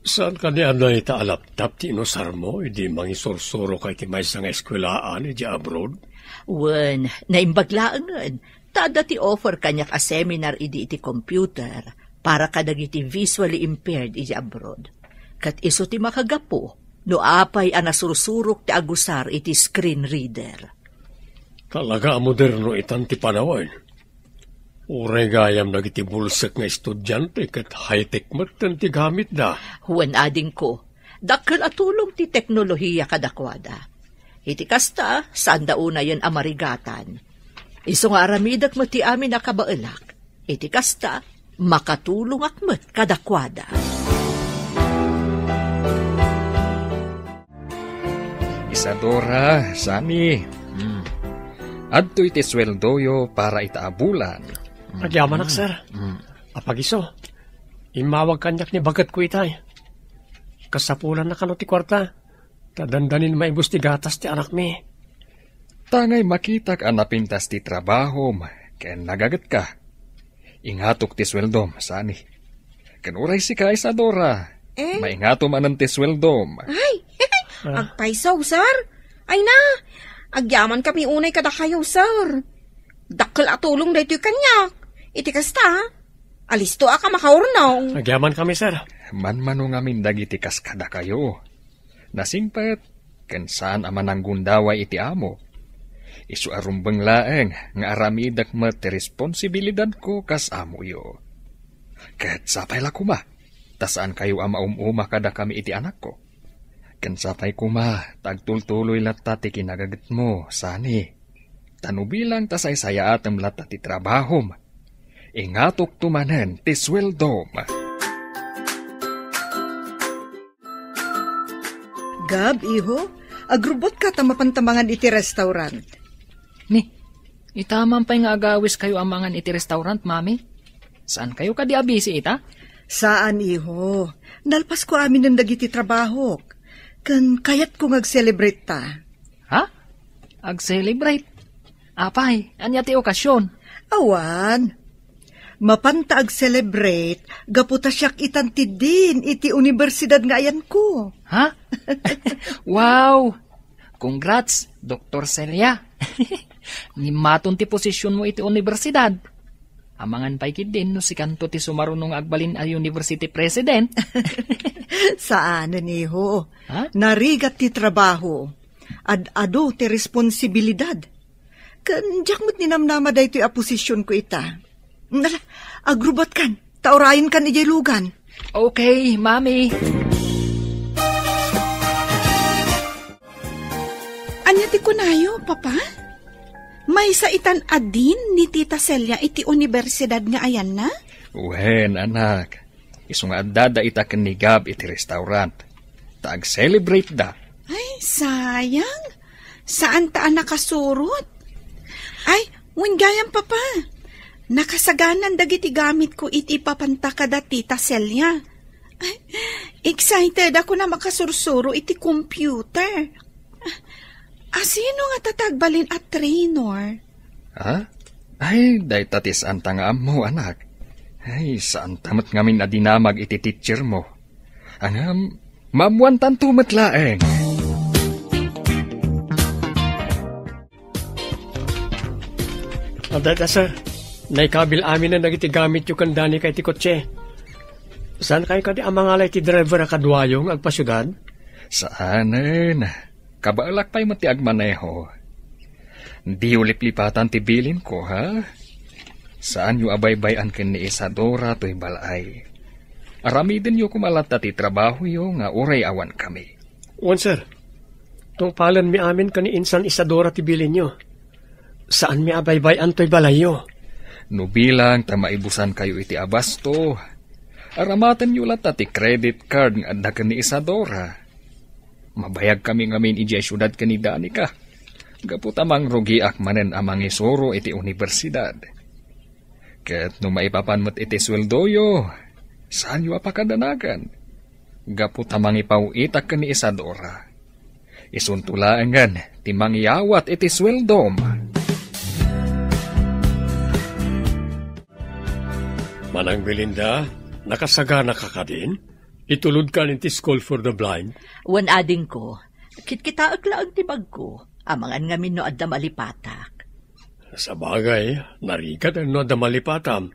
Saan kadi a dayta a laptop ti inusarmo idi mangisursuroka iti maysa nga eskuelaan idi abroad? Wen, naimbag laengen, ta adda ti offer kaniak a seminar idi iti computer para kadagiti visually impaired idi abroad. Ket isu ti makagapu no apay a nasursurok ti agusar iti screen reader. Talaga a moderno itan ti panawen. Uray gayam dagiti bulsek nga estudiante ket high-tech metten ti gamitda. Wen, adingko, dakkel a tulong ti teknolohiya kadakuada. Iti kasta, saanda unayen a marigatan. Isu nga aramidek met ti amin a kabaelak. Iti kasta, makatulongak met kadakuada. Isadora, Sani. Hmm. Adtoy ti sueldoyo para ita a bulan. Hmm. Agyamanak, sir. Hmm. Apagiso, immawag kaniak ni baketko itay. Kasapulanna kano ti kuarta, ta dandanin maibus ti gatas ti anakmi. Tangay makitak a napintas ti trabahom ken nagagetka. Ingatok ti sueldom, Sani. Ken uray sika, Isadora, eh? Maingato manen ti sueldom. Ay, ah, agpayso, sir. Ay na, agyamankami unay kadakayo, sir. Dakkel a tulong daytoy kaniak. Iti kasta, alisto a ka makaurnong. Agyamankami, sir. Manmano ngamin dagiti kas kadakayo. Nasingpet, ken saan a mananggundaway iti amo. Isu a rumbeng laeng nga aramidek met ti responsibilidadko kas amoyo. Ket sapay la koma, ta saankayo a maum-uma kadakami iti anakko. Ken sapay koma, ta agtultuloy latta ti kinagagetmo, Sani. Ta no bilang ta saysayaatem latta ti trabahom, ingatokto manen ti sueldom. Gab, iho, agrubotka ta mapanta mangan iti restaurant. Ni, ita man pay nga agawiskayo a mangan iti restaurant, Mami? Saankayo kadi a busy ita? Saan, iho. Nalpasko aminen dagiti trabahok. Ken kayatko nga ag-celebrate ta. Ha? Ag-celebrate? Apay, ania ti okasion? Awan. Mapanta ag-celebrate gapu ta siak itan ti dean iti universidad nga ayanko. Ha? Wow! Congrats, Doktor Celia. Nimmaton ti posisyonmo iti universidad. Amangan pay ketdin no sikanto ti sumaruno nga agbalin a university president. Saanen, iho. Ha? Narigat ti trabaho. Ad-adu ti responsibilidad. Ken diak met ninamnama daytoy a posisyonko ita. Ala, agrubotkan, ta urayenkan idiay lugan. Okay, Mami. Ania ti kunayo, Papa? Maysa itan a dean ni Tita Celia iti universidad nga ayanna? Wen, anak. Isu nga addada ita ken ni Gab iti restaurant. Ta ag-celebrate da. Ay, sayang. Saan ta a nakasurot? Ay, wen gayam, Papa. Nakasaganan dagiti gamitko iti ipapanta kada Tita Celia. Ay, excited ako na makasursuro iti computer. Asino nga tatagbalin a trainer? Ha? Ay, dayta ti saanta nga ammo, anak. Ay, saanta met ngamin a dinamag iti teacher mo. Ngem, maammoantanto met laeng. Adda, sir. Naikabil aminen dagiti gamityo ken Danica iti kotse. Saan kayo kadi a mangala iti driver a kaduayo nga agpasiudad? Saanen. Kabaelak pay met ti agmaneho. Diyo liplipatan ti bilinko, ha? Saanyo a baybay-an ken ni Isadora toy bal-ay. Aramidenyo koma latta ti trabahoyo nga uray awan kami. Wen, sir. Tungpalenmi amin ken ni Insan Isadora ti bilinyo. Saanmi a baybay-an toy balayyo. No bilang ta maibusankayo iti abasto, aramatenyo latta ti credit card nga adda ken ni Isadora. Mabayagkami ngamin idiay siudad ken ni Danica, gapu ta mangrugiak manen a mangisuro iti universidad. Ket no maipapan met iti sueldoyo, saanyo a pakadanagan, gapu ta mangipaw-itak ken ni Isadora. Isunto laengen ti mangyawat iti sueldom. Manang Belinda, nakasagana ka kadin? Itulod ka iti School for the Blind? Wen, adingko. Kitkitaek laeng ti bagko. Amangan ngamin no adda malipatak. Sabagay, narigat no adda malipatam.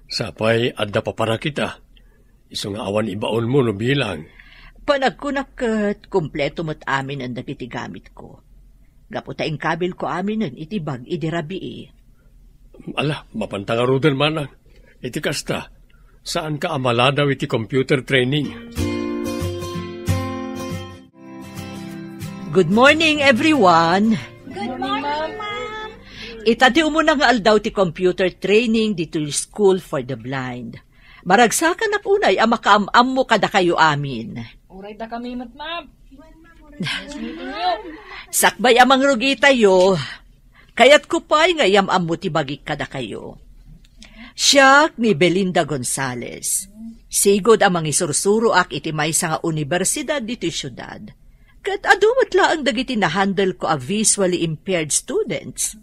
Sapay, adda papara kita. Isu nga awan ibaonmo no bilang. Panagkunak ket kompleto met aminen dagiti gamitko. Gapu ta inkabilko aminen iti bag idi rabii. Ala, mapanta ngaruden manang. Iti kasta, saanka a maladaw iti computer training? Good morning, everyone. Good morning, ma'am. Ita ti umuna nga aldaw ti computer training ditoy School for the Blind. Maragsakanak unay a makaam-ammo kadakayo amin. Uray dakami met, ma'am. Sakbay a mangrugitayo, kayatko pay nga iyam-ammo ti bagik kadakayo. Siak ni Belinda Gonzalez. Sigud a mangisursuroak iti maysa nga universidad ditoy siudad. Ket adu met laeng dagiti nahandle ko a visually impaired students.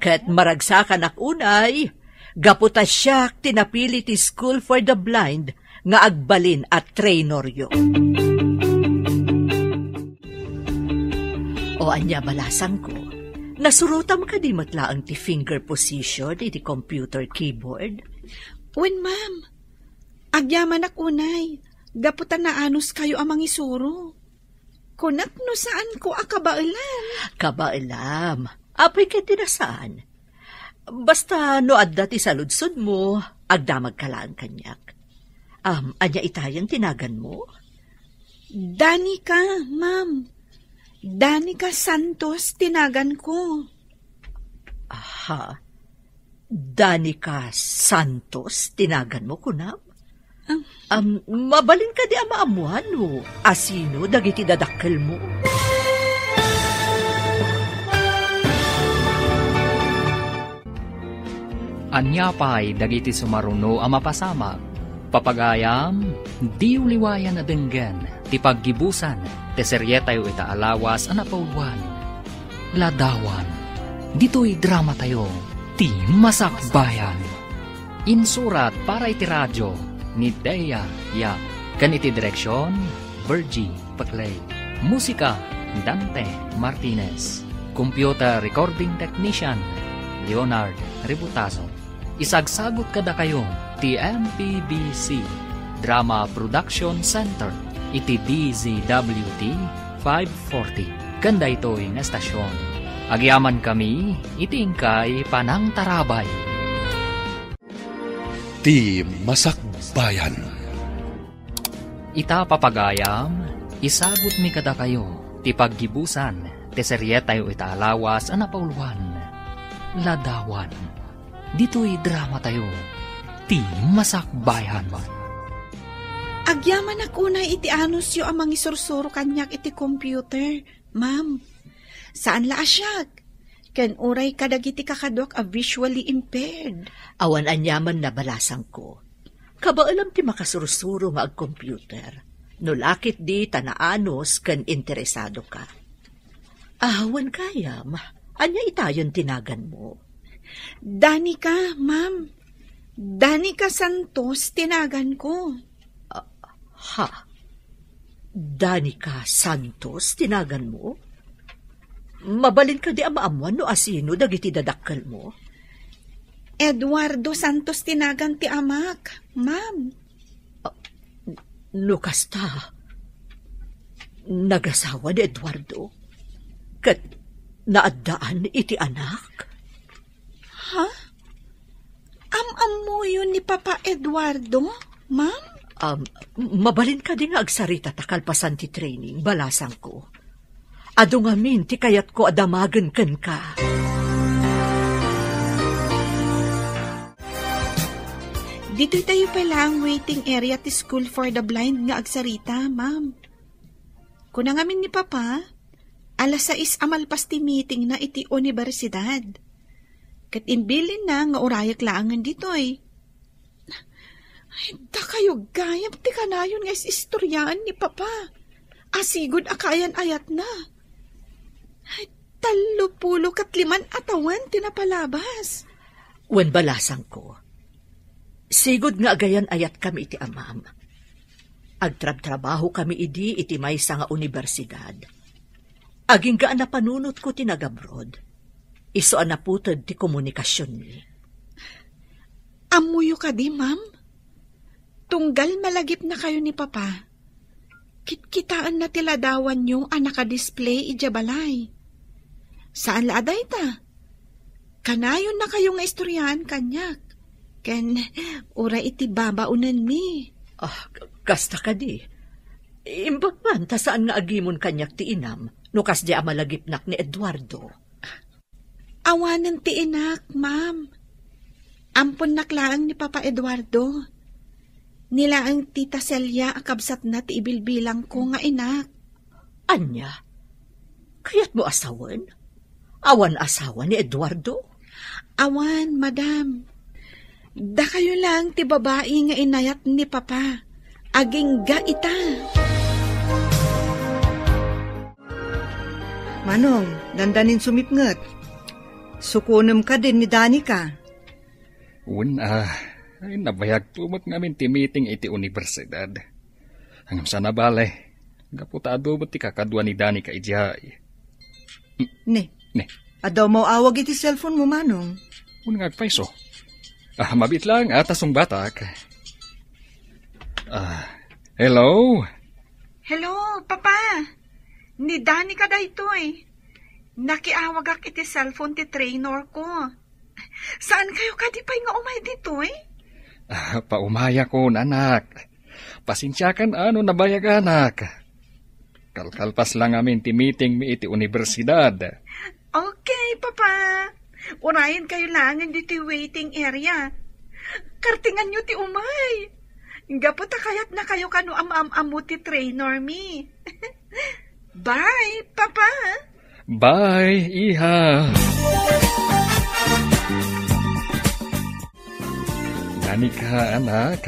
Ket maragsakanak unay, gapu ta siak ti napili ti School for the Blind nga agbalin a traineryo. O ania, balasangko, nasurotam kadi met laeng ti finger position iti computer keyboard? Wen, ma'am. Agyamanak unay, gapu ta naanuskayo a mangisuro. Kunak no saanko a kabaelam. Kabaelam? Apay ket ti nasaan? Basta no adda ti saludsodmo, agdamagka laeng kaniak. Am, ania itayen ti naganmo? Danica, ma'am. Danica Santos ti naganko. Aha. Danica Santos ti naganmo, kunam? Ah. Am, mabalin kadi a maammuan no asino dagiti dadakkelmo? Ania pay dagiti sumaruno a mapasamak? Papagayam, diyo liwayan a denggen ti paggibusan ti serietayo ita a lawas a napauluan, Ladawan. Ditoy dramatayo, Ti Masakbayan. Insurat para iti radio ni Dea Yap, ken iti direksion, Virgie Paclay. Musika, Dante Martinez. Computer recording technician, Leonard Ributazo. Isagsagut kadakayo ti M P B C Drama Production Center iti D Z W T five forty. Ken daytoy nga estasion, agyamankami iti inkay panangtarabay. Ti Masakbayan. Ita, papagayam, isagutmi kadakayo ti paggibusan ti serietayo ita a lawas a napauluan, Ladawan. Ditoy dramatayo, Ti Masakbayan. Agyamanak unay iti anusyo a mangisursuro kaniak iti computer, ma'am. Saan la a siak, ken uray kadagiti kakaduak a visually impaired. Awan aniaman a balasangko. Kabaelam ti makasursuro nga agcomputer, no la ketdi ta naanus ken interesado ka. Ah, wen gayam, ania itayen ti naganmo? Danica, ma'am. Danica Santos ti naganko. Ah, ha? Danica Santos ti naganmo? Mabalin kadi a maammuan no asino dagiti dadakkelmo? Eduardo Santos ti nagan ti amak, ma'am. No kasta, nagasawa ni Eduardo, ket naaddaan iti anak? Ha? Am-ammoyo ni Papa Eduardo, ma'am? Um, mabalin kadi nga agsarita ta kalpasan ti training, balasangko? Adu ngamin ti kayatko a damagen kenka. Ditoy tayo pay laeng waiting area ti School for the Blind nga agsarita, ma'am. Kuna ngamin ni Papa, alas sais a malpas ti meeting na iti universidad. Ket imbilinna nga urayek laengen ditoy. Ay, dakayo gayam ti kanayon nga is-istoriaan ni Papa. Asigud a kaayan-ayatna. Ay, tallo pulo ket liman a tawen ti napalabas. Wen balasangko, sigud nga agayan-ayatkami iti amam. Agtrabtrabaho kami idi iti maysa nga universidad. Agingga a napanunotko ti nagabroad. Isu a naputed ti komunikasionmi. Ammoyo kadi, ma'am? Tunggal malagipnakayo ni Papa, kitkitaenna ti ladawanyo a nakadisplay idiay balay. Saan la a dayta? Kanayonnakayo nga istoriaan kaniak. Ken uray iti babaonenmi. Ah, kasta kadi. Imbag man ta saan nga agimon kaniak ti inam no kasdi a malagipnak ni Eduardo. Awanen ti inak, ma'am. Amponnak laeng ni Papa Eduardo. Ni laeng Tita Celia a kabsatna ti ibilbilangko nga inak. Ania? Kayatmo a sawen? Awan asawa ni Eduardo? Awan, madam. Dakayo laeng ti babai nga inayat ni Papa. Agingga ita. Manong, dandanin sumipnget. Sukonem kadin ni Danica. Wen, ah, ay, nabayagto met ngamin ti meeting iti universidad. Ngem saan a bale, gapu ta adu met ti kakadua ni Danica idiay. Ne. Ne. Adda umawawag iti cellphone mo, Manong. Wen nga agpayso. Ah, mabiit lang, ah, ta sungbatak. Ah, hello? Hello, Papa. Ni Danica daytoy. Nakiawagak iti cellphone ti trainer ko. Saan kayo kadi pay nga umay ditoy? Ah, paumayakon, anak. Pasensiakan a no nabayaganak. Kalkalpas lang amin ti meeting mi iti universidad. Okay, Papa. Urayen kayo laengen ditoy waiting area. Kartinganyo ti umay. Gapu ta kayatnakayo kano am-am-ammo ti trainer mi. Bye, Papa. Bye, iha. Danica, anak.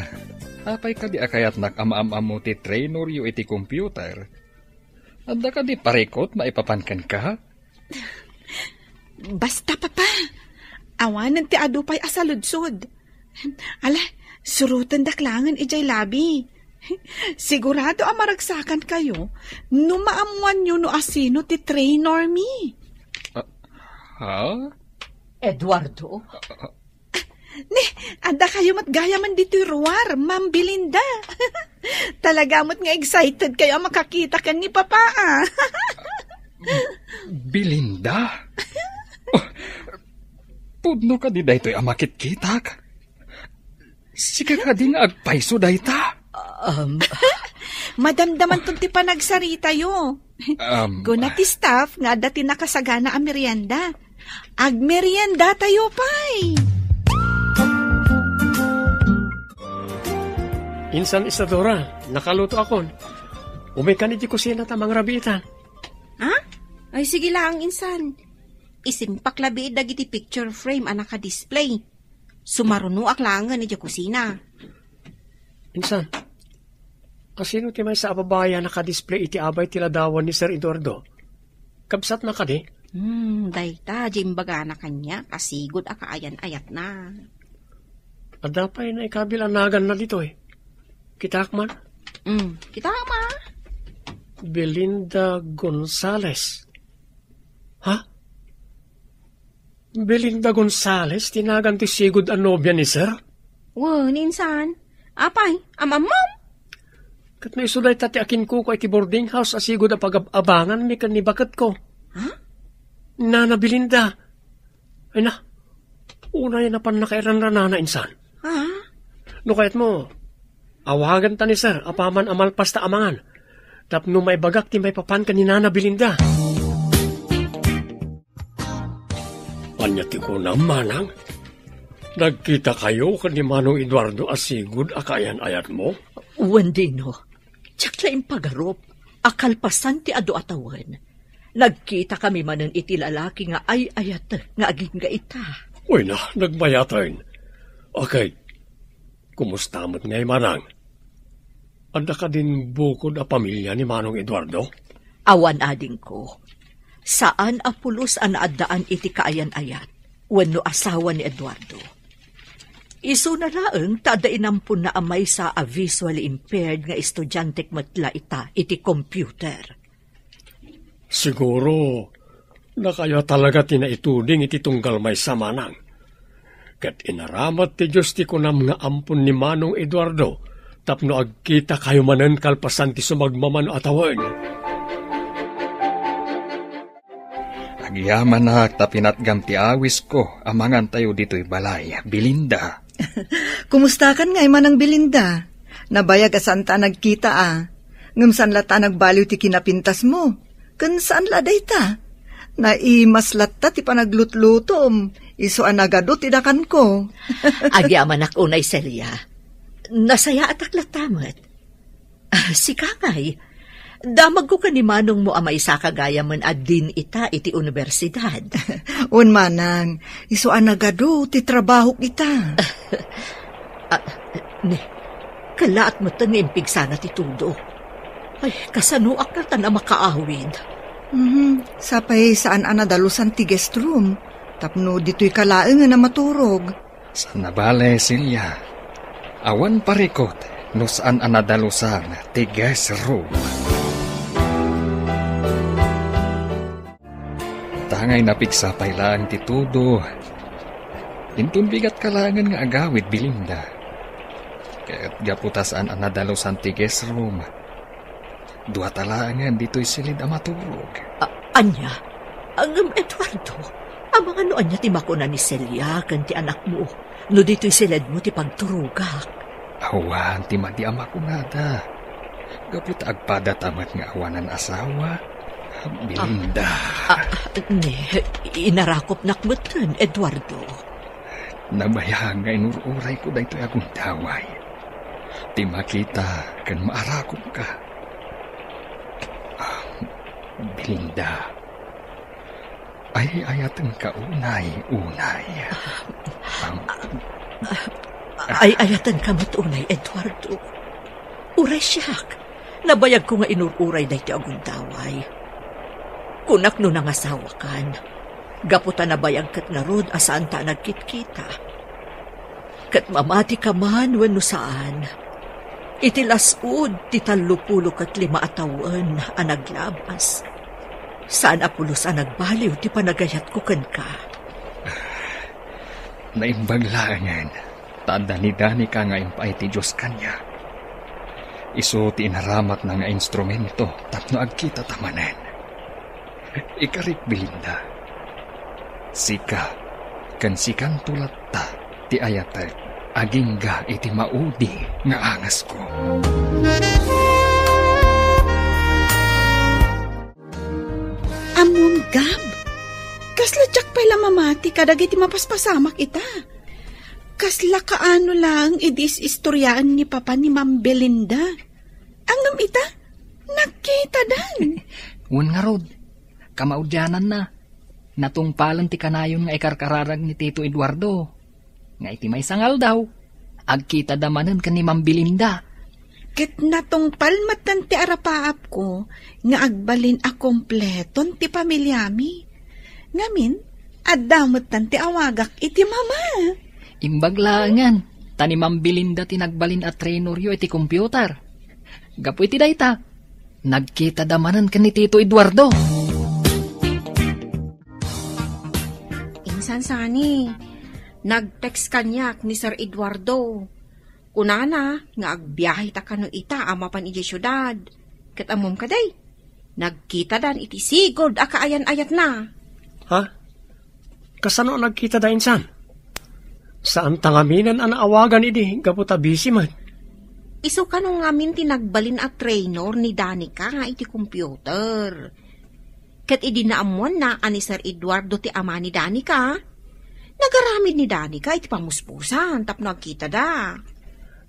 Apay kadi a kayatnak a maam-ammo ti traineryo iti computer? Adda kadi parikut maipapan kenka? Basta, Papa. Awanen ti adu pay a saludsod. Ala, surotendak laengen idiay labi. Sigurado a maragsakan kayo no maammoanyo no asino ti trainer mi. Ah, ha? Eduardo? Ni, adda kayo met gayamen ditoy ruar, Ma'am Belinda. Talaga met nga excited kayo a makakita ken ni Papa, ah. Belinda? Oh, pudno kadi daytoy a makitkitak? Sika kadi nga agpayso dayta? Um, Madamdamanton ti panagsaritayo. Um, Kuna ti staff nga adda ti nakasagana a merienda. Agmerienda tayo pay. Insan Isadora, nakaluto akon. Umaykan iti kusina ta mangrabii ita. Ha? Ay, sige lang, insan. Isimpak labi dagiti picture frame a nakadisplay. Sumarunoak laengen idiay kusina. Insan, asino ti maysa a babai a nakadisplay iti abay ti ladawan ni Sir Eduardo? Kabsatna kadi? Hmm, dayta, di imbagana kaniak, asigud a kaayan-ayatna. Adda pay naikabil a naganna ditoy. Kitaak man. Hmm, kitaak man. Belinda Gonzalez. Ha? Belinda Gonzales ti nagan ti sigud a nobia ni Sir? Wen, insan. Apay, am-ammom? Ket no isu dayta ti akinkuko iti boarding house a sigud a pagab-abanganmi ken ni baketko. Ha? Nana Belinda. Ay na, unay a napannakairanranana insan. Ha? No kayatmo, awaganta ni Sir apaman a malpasta a mangan, tapno maibagak ti maipapan ken ni Nana Belinda. Ania ti kunam, Manang? Nagkitakayo ken ni Manong Eduardo a sigud a kaayan-ayatmo? Wen, Dino. Diak la impagarup a kalpasan ti adu a tawen, nagkitakami manen iti lalaki nga ay-ayatek nga agingga ita. Uy na, nagbayaten. Okay, kumusta met ngay, Manang? Adda kadin bukod a pamilia ni Manong Eduardo? Awan, adingko. Saan a pulos a naaddaan iti kaayan-ayat wenno asawa ni Eduardo. Isuna laeng ta adda inamponna a maysa a visually impaired nga estudiantek met la ita iti computer. Siguro, nakayo talaga ti naituding iti tunggal maysa, Manang. Ket inaramid ti Dios ti kunam nga ampon ni Manong Eduardo tapno agkitakayo manen kalpasan ti sumagmamano a tawen. Agyamanak ta pinatgam ti awisko a mangantayo ditoy balay, Belinda. Kumustakan ngay, Manang Belinda? Nabayag a saanta a nagkita a. Ngem saan latta a nagbaliw ti kinapintasmo. Ken saan la a dayta. Naimas latta ti panaglutlutom. Isu a nagadu ti dakanko. Agyamanak unay, Celia. Nasayaatak latta met. Ah, sika ngay, damagko ken ni manongmo a maysaka gayamen a dean ita iti universidad. Wen, Manang, isu a nagadu ti trabahok ita. Ah, ne, kallaat metten nga impigsana ti tudo. Ay, kasanoak ngatan a makaawid? Mhm, sapay saan a nadalusan ti guest room, tapno ditoyka laengen a maturog. Saan a bale, Celia. Awan parikut no saan a nadalusan ti guest room. Tangay napigsa pay laeng ti tudo. Inton bigat ka laengen nga agawid, Belinda. Ket gapu ta saan a nadalusan ti guest room, duata laengen ditoy siled a maturog. A-, ania? Ngem, Eduardo, amangan no ania ti makuna ni Celia ken ti anakmo no ditoy siledmo ti pagturogak? Awan ti madi a makunada. Gapu ta agpadata met nga awanan asawa, Belinda. Ah, ah, ne, inarakopnak metten, Eduardo. Nabayag nga inur-urayko daytoy a gundaway. Ti makita ken maarakopka. Ah, Belinda, ay-ayatenka unay, unay. Am- Ay-ayatenka met unay, Eduardo. Uray siak, nabayagko nga inur-uray daytoy a gundaway. Kunak no nangasawakan, gapu ta nabayag ket ngarud a saanta a nagkitkita. Ket mamatika man wenno saan, iti las-ud ti tallopulo ket lima a tawen a naglabas, saan a pulos a nagbaliw ti panagayatko kenka. Naimbag laengen ta adda ni Danica nga impaay ti Dios kaniak. Isu ti inaramatna nga instrumento tapno agkitata manen. Ikarik, Belinda, sika ken sikanto latta ti ayatek agingga iti maudi nga angasko. Ammom, Gab, kasla diak pay la mamati kadagiti mapaspasamak ita. Kasla kaano laeng idi is-istoriaan ni Papa ni Ma'am Belinda. Ngem ita, nagkitadan. Wen ngarud, kamaudiananna, natungpalen ti kanayon nga ikarkararag ni Tito Eduardo. Nga iti maysa nga aldaw, agkitada manen ken ni Ma'am Belinda. Ket natungpal metten ti arapaapko nga agbalin a kompleton ti pamiliami. Ngamin, adda metten ti awagak iti mama. Imbag laengen, ta ni Ma'am Belinda ti nagbalin a traineryo iti computer. Gapu iti dayta, nagkitada manen ken ni Tito Eduardo. Insa Sani, nag-text kaniak ni Sir Eduardo. Kunana nga agbiaheta kano ita a mapan idiay siudad. Ket ammom kadi, nagkitadan iti sigud a kaayan-ayatna. Ha? Kasano a nagkitada insan? Saanta ngamin a naawagan idi gapu ta busy met. Isu kano ngamin ti nagbalin a trainer ni Danica iti computer. Ket idi naammoanna a ni Sir Eduardo ti ama ni Danica, nagaramid ni Danica iti pamuspusan tapno agkitada.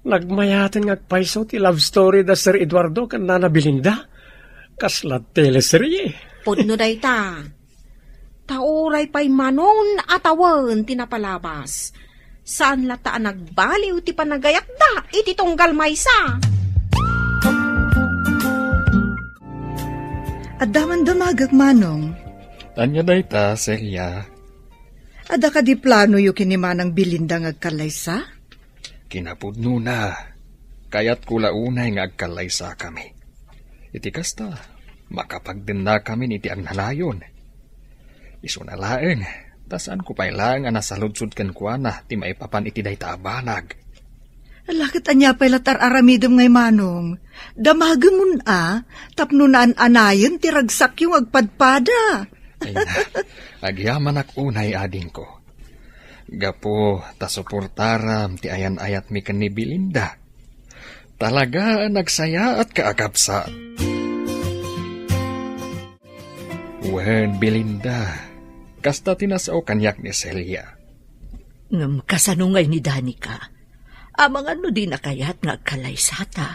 Nagmayaten nga agpayso ti love story da Sir Eduardo ken Nana Belinda. Kasla teleserye. Pudno dayta. Ta uray pay Manong a tawen ti napalabas, saan latta a nagbaliw ti panagayatda iti tunggal maysa. Adda man damagek, Manong. Ania dayta, Celia? Adda kadi planoyo ken ni Manang Belinda nga agkallaysa? Kinapudnona, kayatko la unay nga agkallaysakami. Iti kasta, makapagdennakamin iti agnanayon. Isuna laeng, ta saanko pay laeng a nasaludsod kenkuana ti maipapan iti dayta a banag. Ala, ket ania pay la ti ar-aramidem ngay, Manong? Damagemon a, tapno naan-anayen ti ragsakyo nga agpadpada. Ay na, agyamanak unay, adingko. Gapu ta suportaram ti ayan-ayatmi ken ni Belinda. Talaga a nagsayaatka a kabsat. Wen, Belinda, kasta ti nasao kaniak ni Celia. Ngem kasano ngay ni Danica? Amangan no dina kayat nga agkallaysata.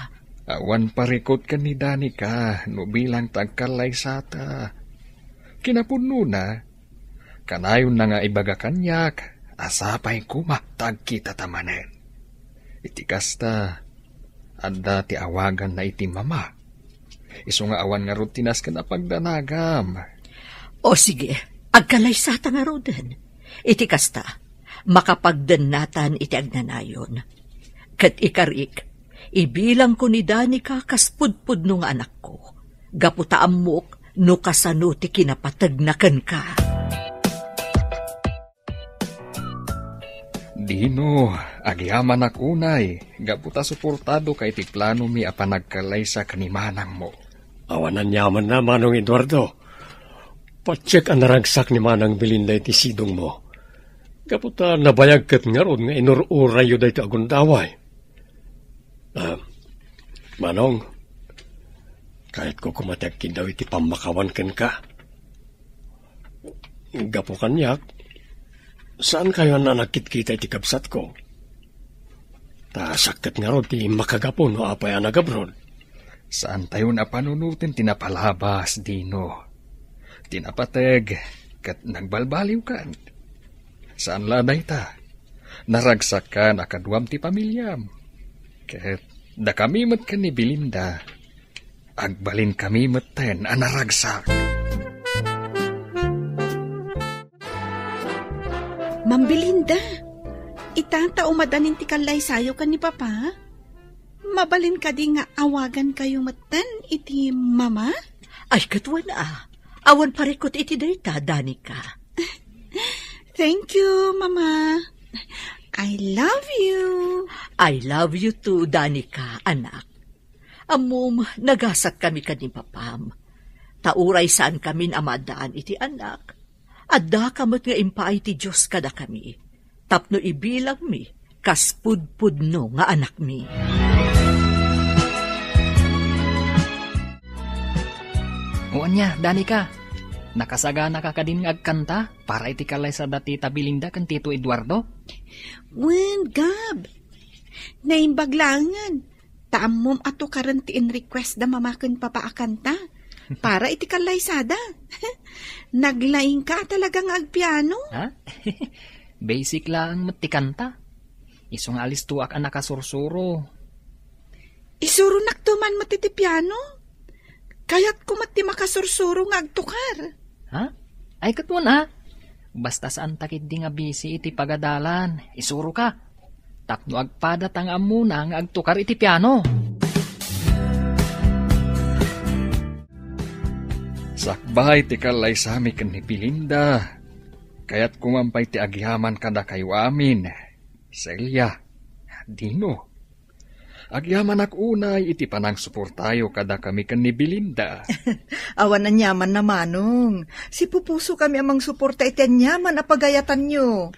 Awan parikut ken ni Danica no bilang ta agkallaysata. Kinapudnona, kanayonna nga ibaga kaniak a sapay koma ta agkitata manen. Iti kasta, adda ti awaganna iti mama. Isu nga awan ngarud ti nasken a pagdanagam. O sige, agkallaysata ngaruden. Iti kasta, makapagdennatan iti agnanayon. Ket ikarik, ibilangko ni Danica kas pudpudno nga anakko, gapu ta ammok no kasano ti kinapategna kenka. Dino, agyamanak unay, gapu ta suportadoka iti planomi a panagkallaysa ken ni manangmo. Awan aniamanna, Manong Eduardo. Patiek a naragsak ni Manang Belinda iti sidongmo. Gapu ta nabayag ket ngarud nga inur-urayyo daytoy a gundaway. Ah, Manong, kayatko koma ti agkiddaw iti pammakawan kenka. Gapu kaniak, saankayon a nagkitkita iti kabsatko. Ta sakket ngarud ti makagapu no apay a nagabroad. Saantayon a panunoten ti napalabas, Dino. Ti napateg ket nagbalbaliwkan. Saan la dayta. Naragsakkan a kaduam ti pamiliam. Ket dakami met ken ni Belinda, agbalinkami metten a naragsak. Ma'am Belinda, ita ta umadanin ti kallaysayo ken ni Papa, mabalin kadi nga awagankayo metten iti Mama? Ay, ket wen a. Awan parikut iti dayta, Danica. Thank you, Mama. I love you. I love you too, Danica, anak. Ammom, nagasatkami ken ni Papam. Ta uray saankamin a maaddaan iti anak, addaka met nga impaay ti Dios kadakami, tapno ibilangmi kas pudpudno nga anakmi. O ania, Danica, nakasaganaka kadin nga agkanta para iti kallaysa da Tita Belinda ken Tito Eduardo? Wen, Gab. Naimbag laengen. Ta ammom a tukaren ti in-request da Mama ken Papa a kanta para iti kallaysada. Naglaingka a talaga nga agpiano. Ha? Basic laeng met ti kanta. Isu nga alistoak a nakasursuro. Isuronakto man met iti piano. Kayatko met ti makasursuro nga agtukar. Ha? Ay, ket wen a. Basta saanta ketdi nga busy iti pagadalan, isuroka. Tapno agpadata nga ammona nga agtukar iti piano. Sakbay ti kallaysami ken ni Belinda, Kayatko man pay ti agyaman kadakayo amin, Celia, Dino. Agyamanak unay iti panangsuportayo kadakami ken ni Belinda. Awan aniamanna, Manong. Sipupusokami a mangsuporta iti aniaman a pagayatanyo.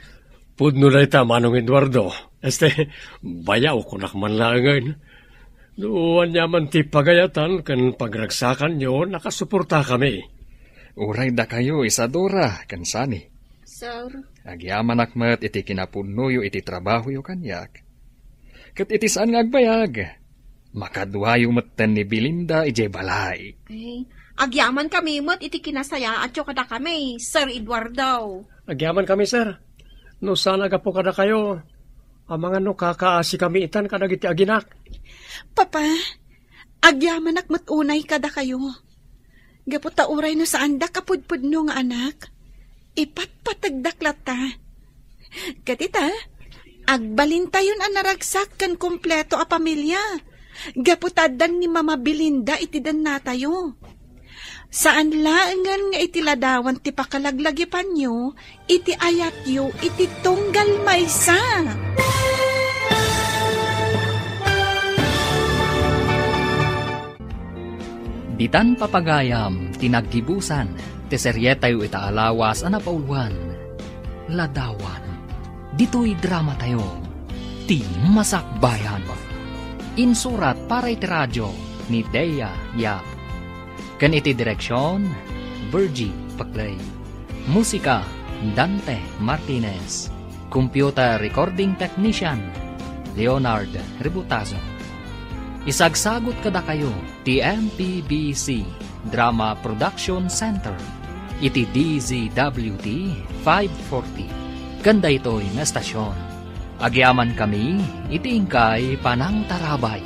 Pudno dayta, Manong Eduardo. Este, bayaw kunak man laengen. No aniaman ti pagayatan ken pagragsakanyo, nakasuportakami. Uray dakayo, Isadora ken Sunny. Sir. Agyamanak met iti kinapudnoyo iti trabahoyo kaniak. Ket iti saan nga agbayag, makaduayo metten ni Belinda idiay balay. Eh, agyamankami met iti kinasayaatyo kadakami, Sir Eduardo. Agyamankami, sir. No saan a gapu kadakayo, amangan no kakaasikami itan kadagiti aginak. Papa, agyamanak met unay kadakayo. Gapu ta uray no saandak a pudpudno nga anak, ipatpategdak latta. Ket ita, agbalintayon a naragsak ken kompleto a pamilya. Gapu ta addan ni Mama Belinda iti dennatayo. Saan laengen nga iti ladawan ti pakalaglagipanyo iti ayatyo iti tunggal maysa. Ditan papagayam ti naggibusan ti serietayo ita a lawas a napauluan, Ladawan. Ditoy dramatayo, Ti Masakbayan. Insurat para iti radio ni Dea Yap. Ken iti direksion, Virgie Paclay. Musika, Dante Martinez. Computer recording technician, Leonard Rebutazo. Isagsagut kadakayo ti M P B C Drama Production Center iti D Z W T five forty. Ken daytoy nga estasyon, agyamankami iti inkay panangtarabay.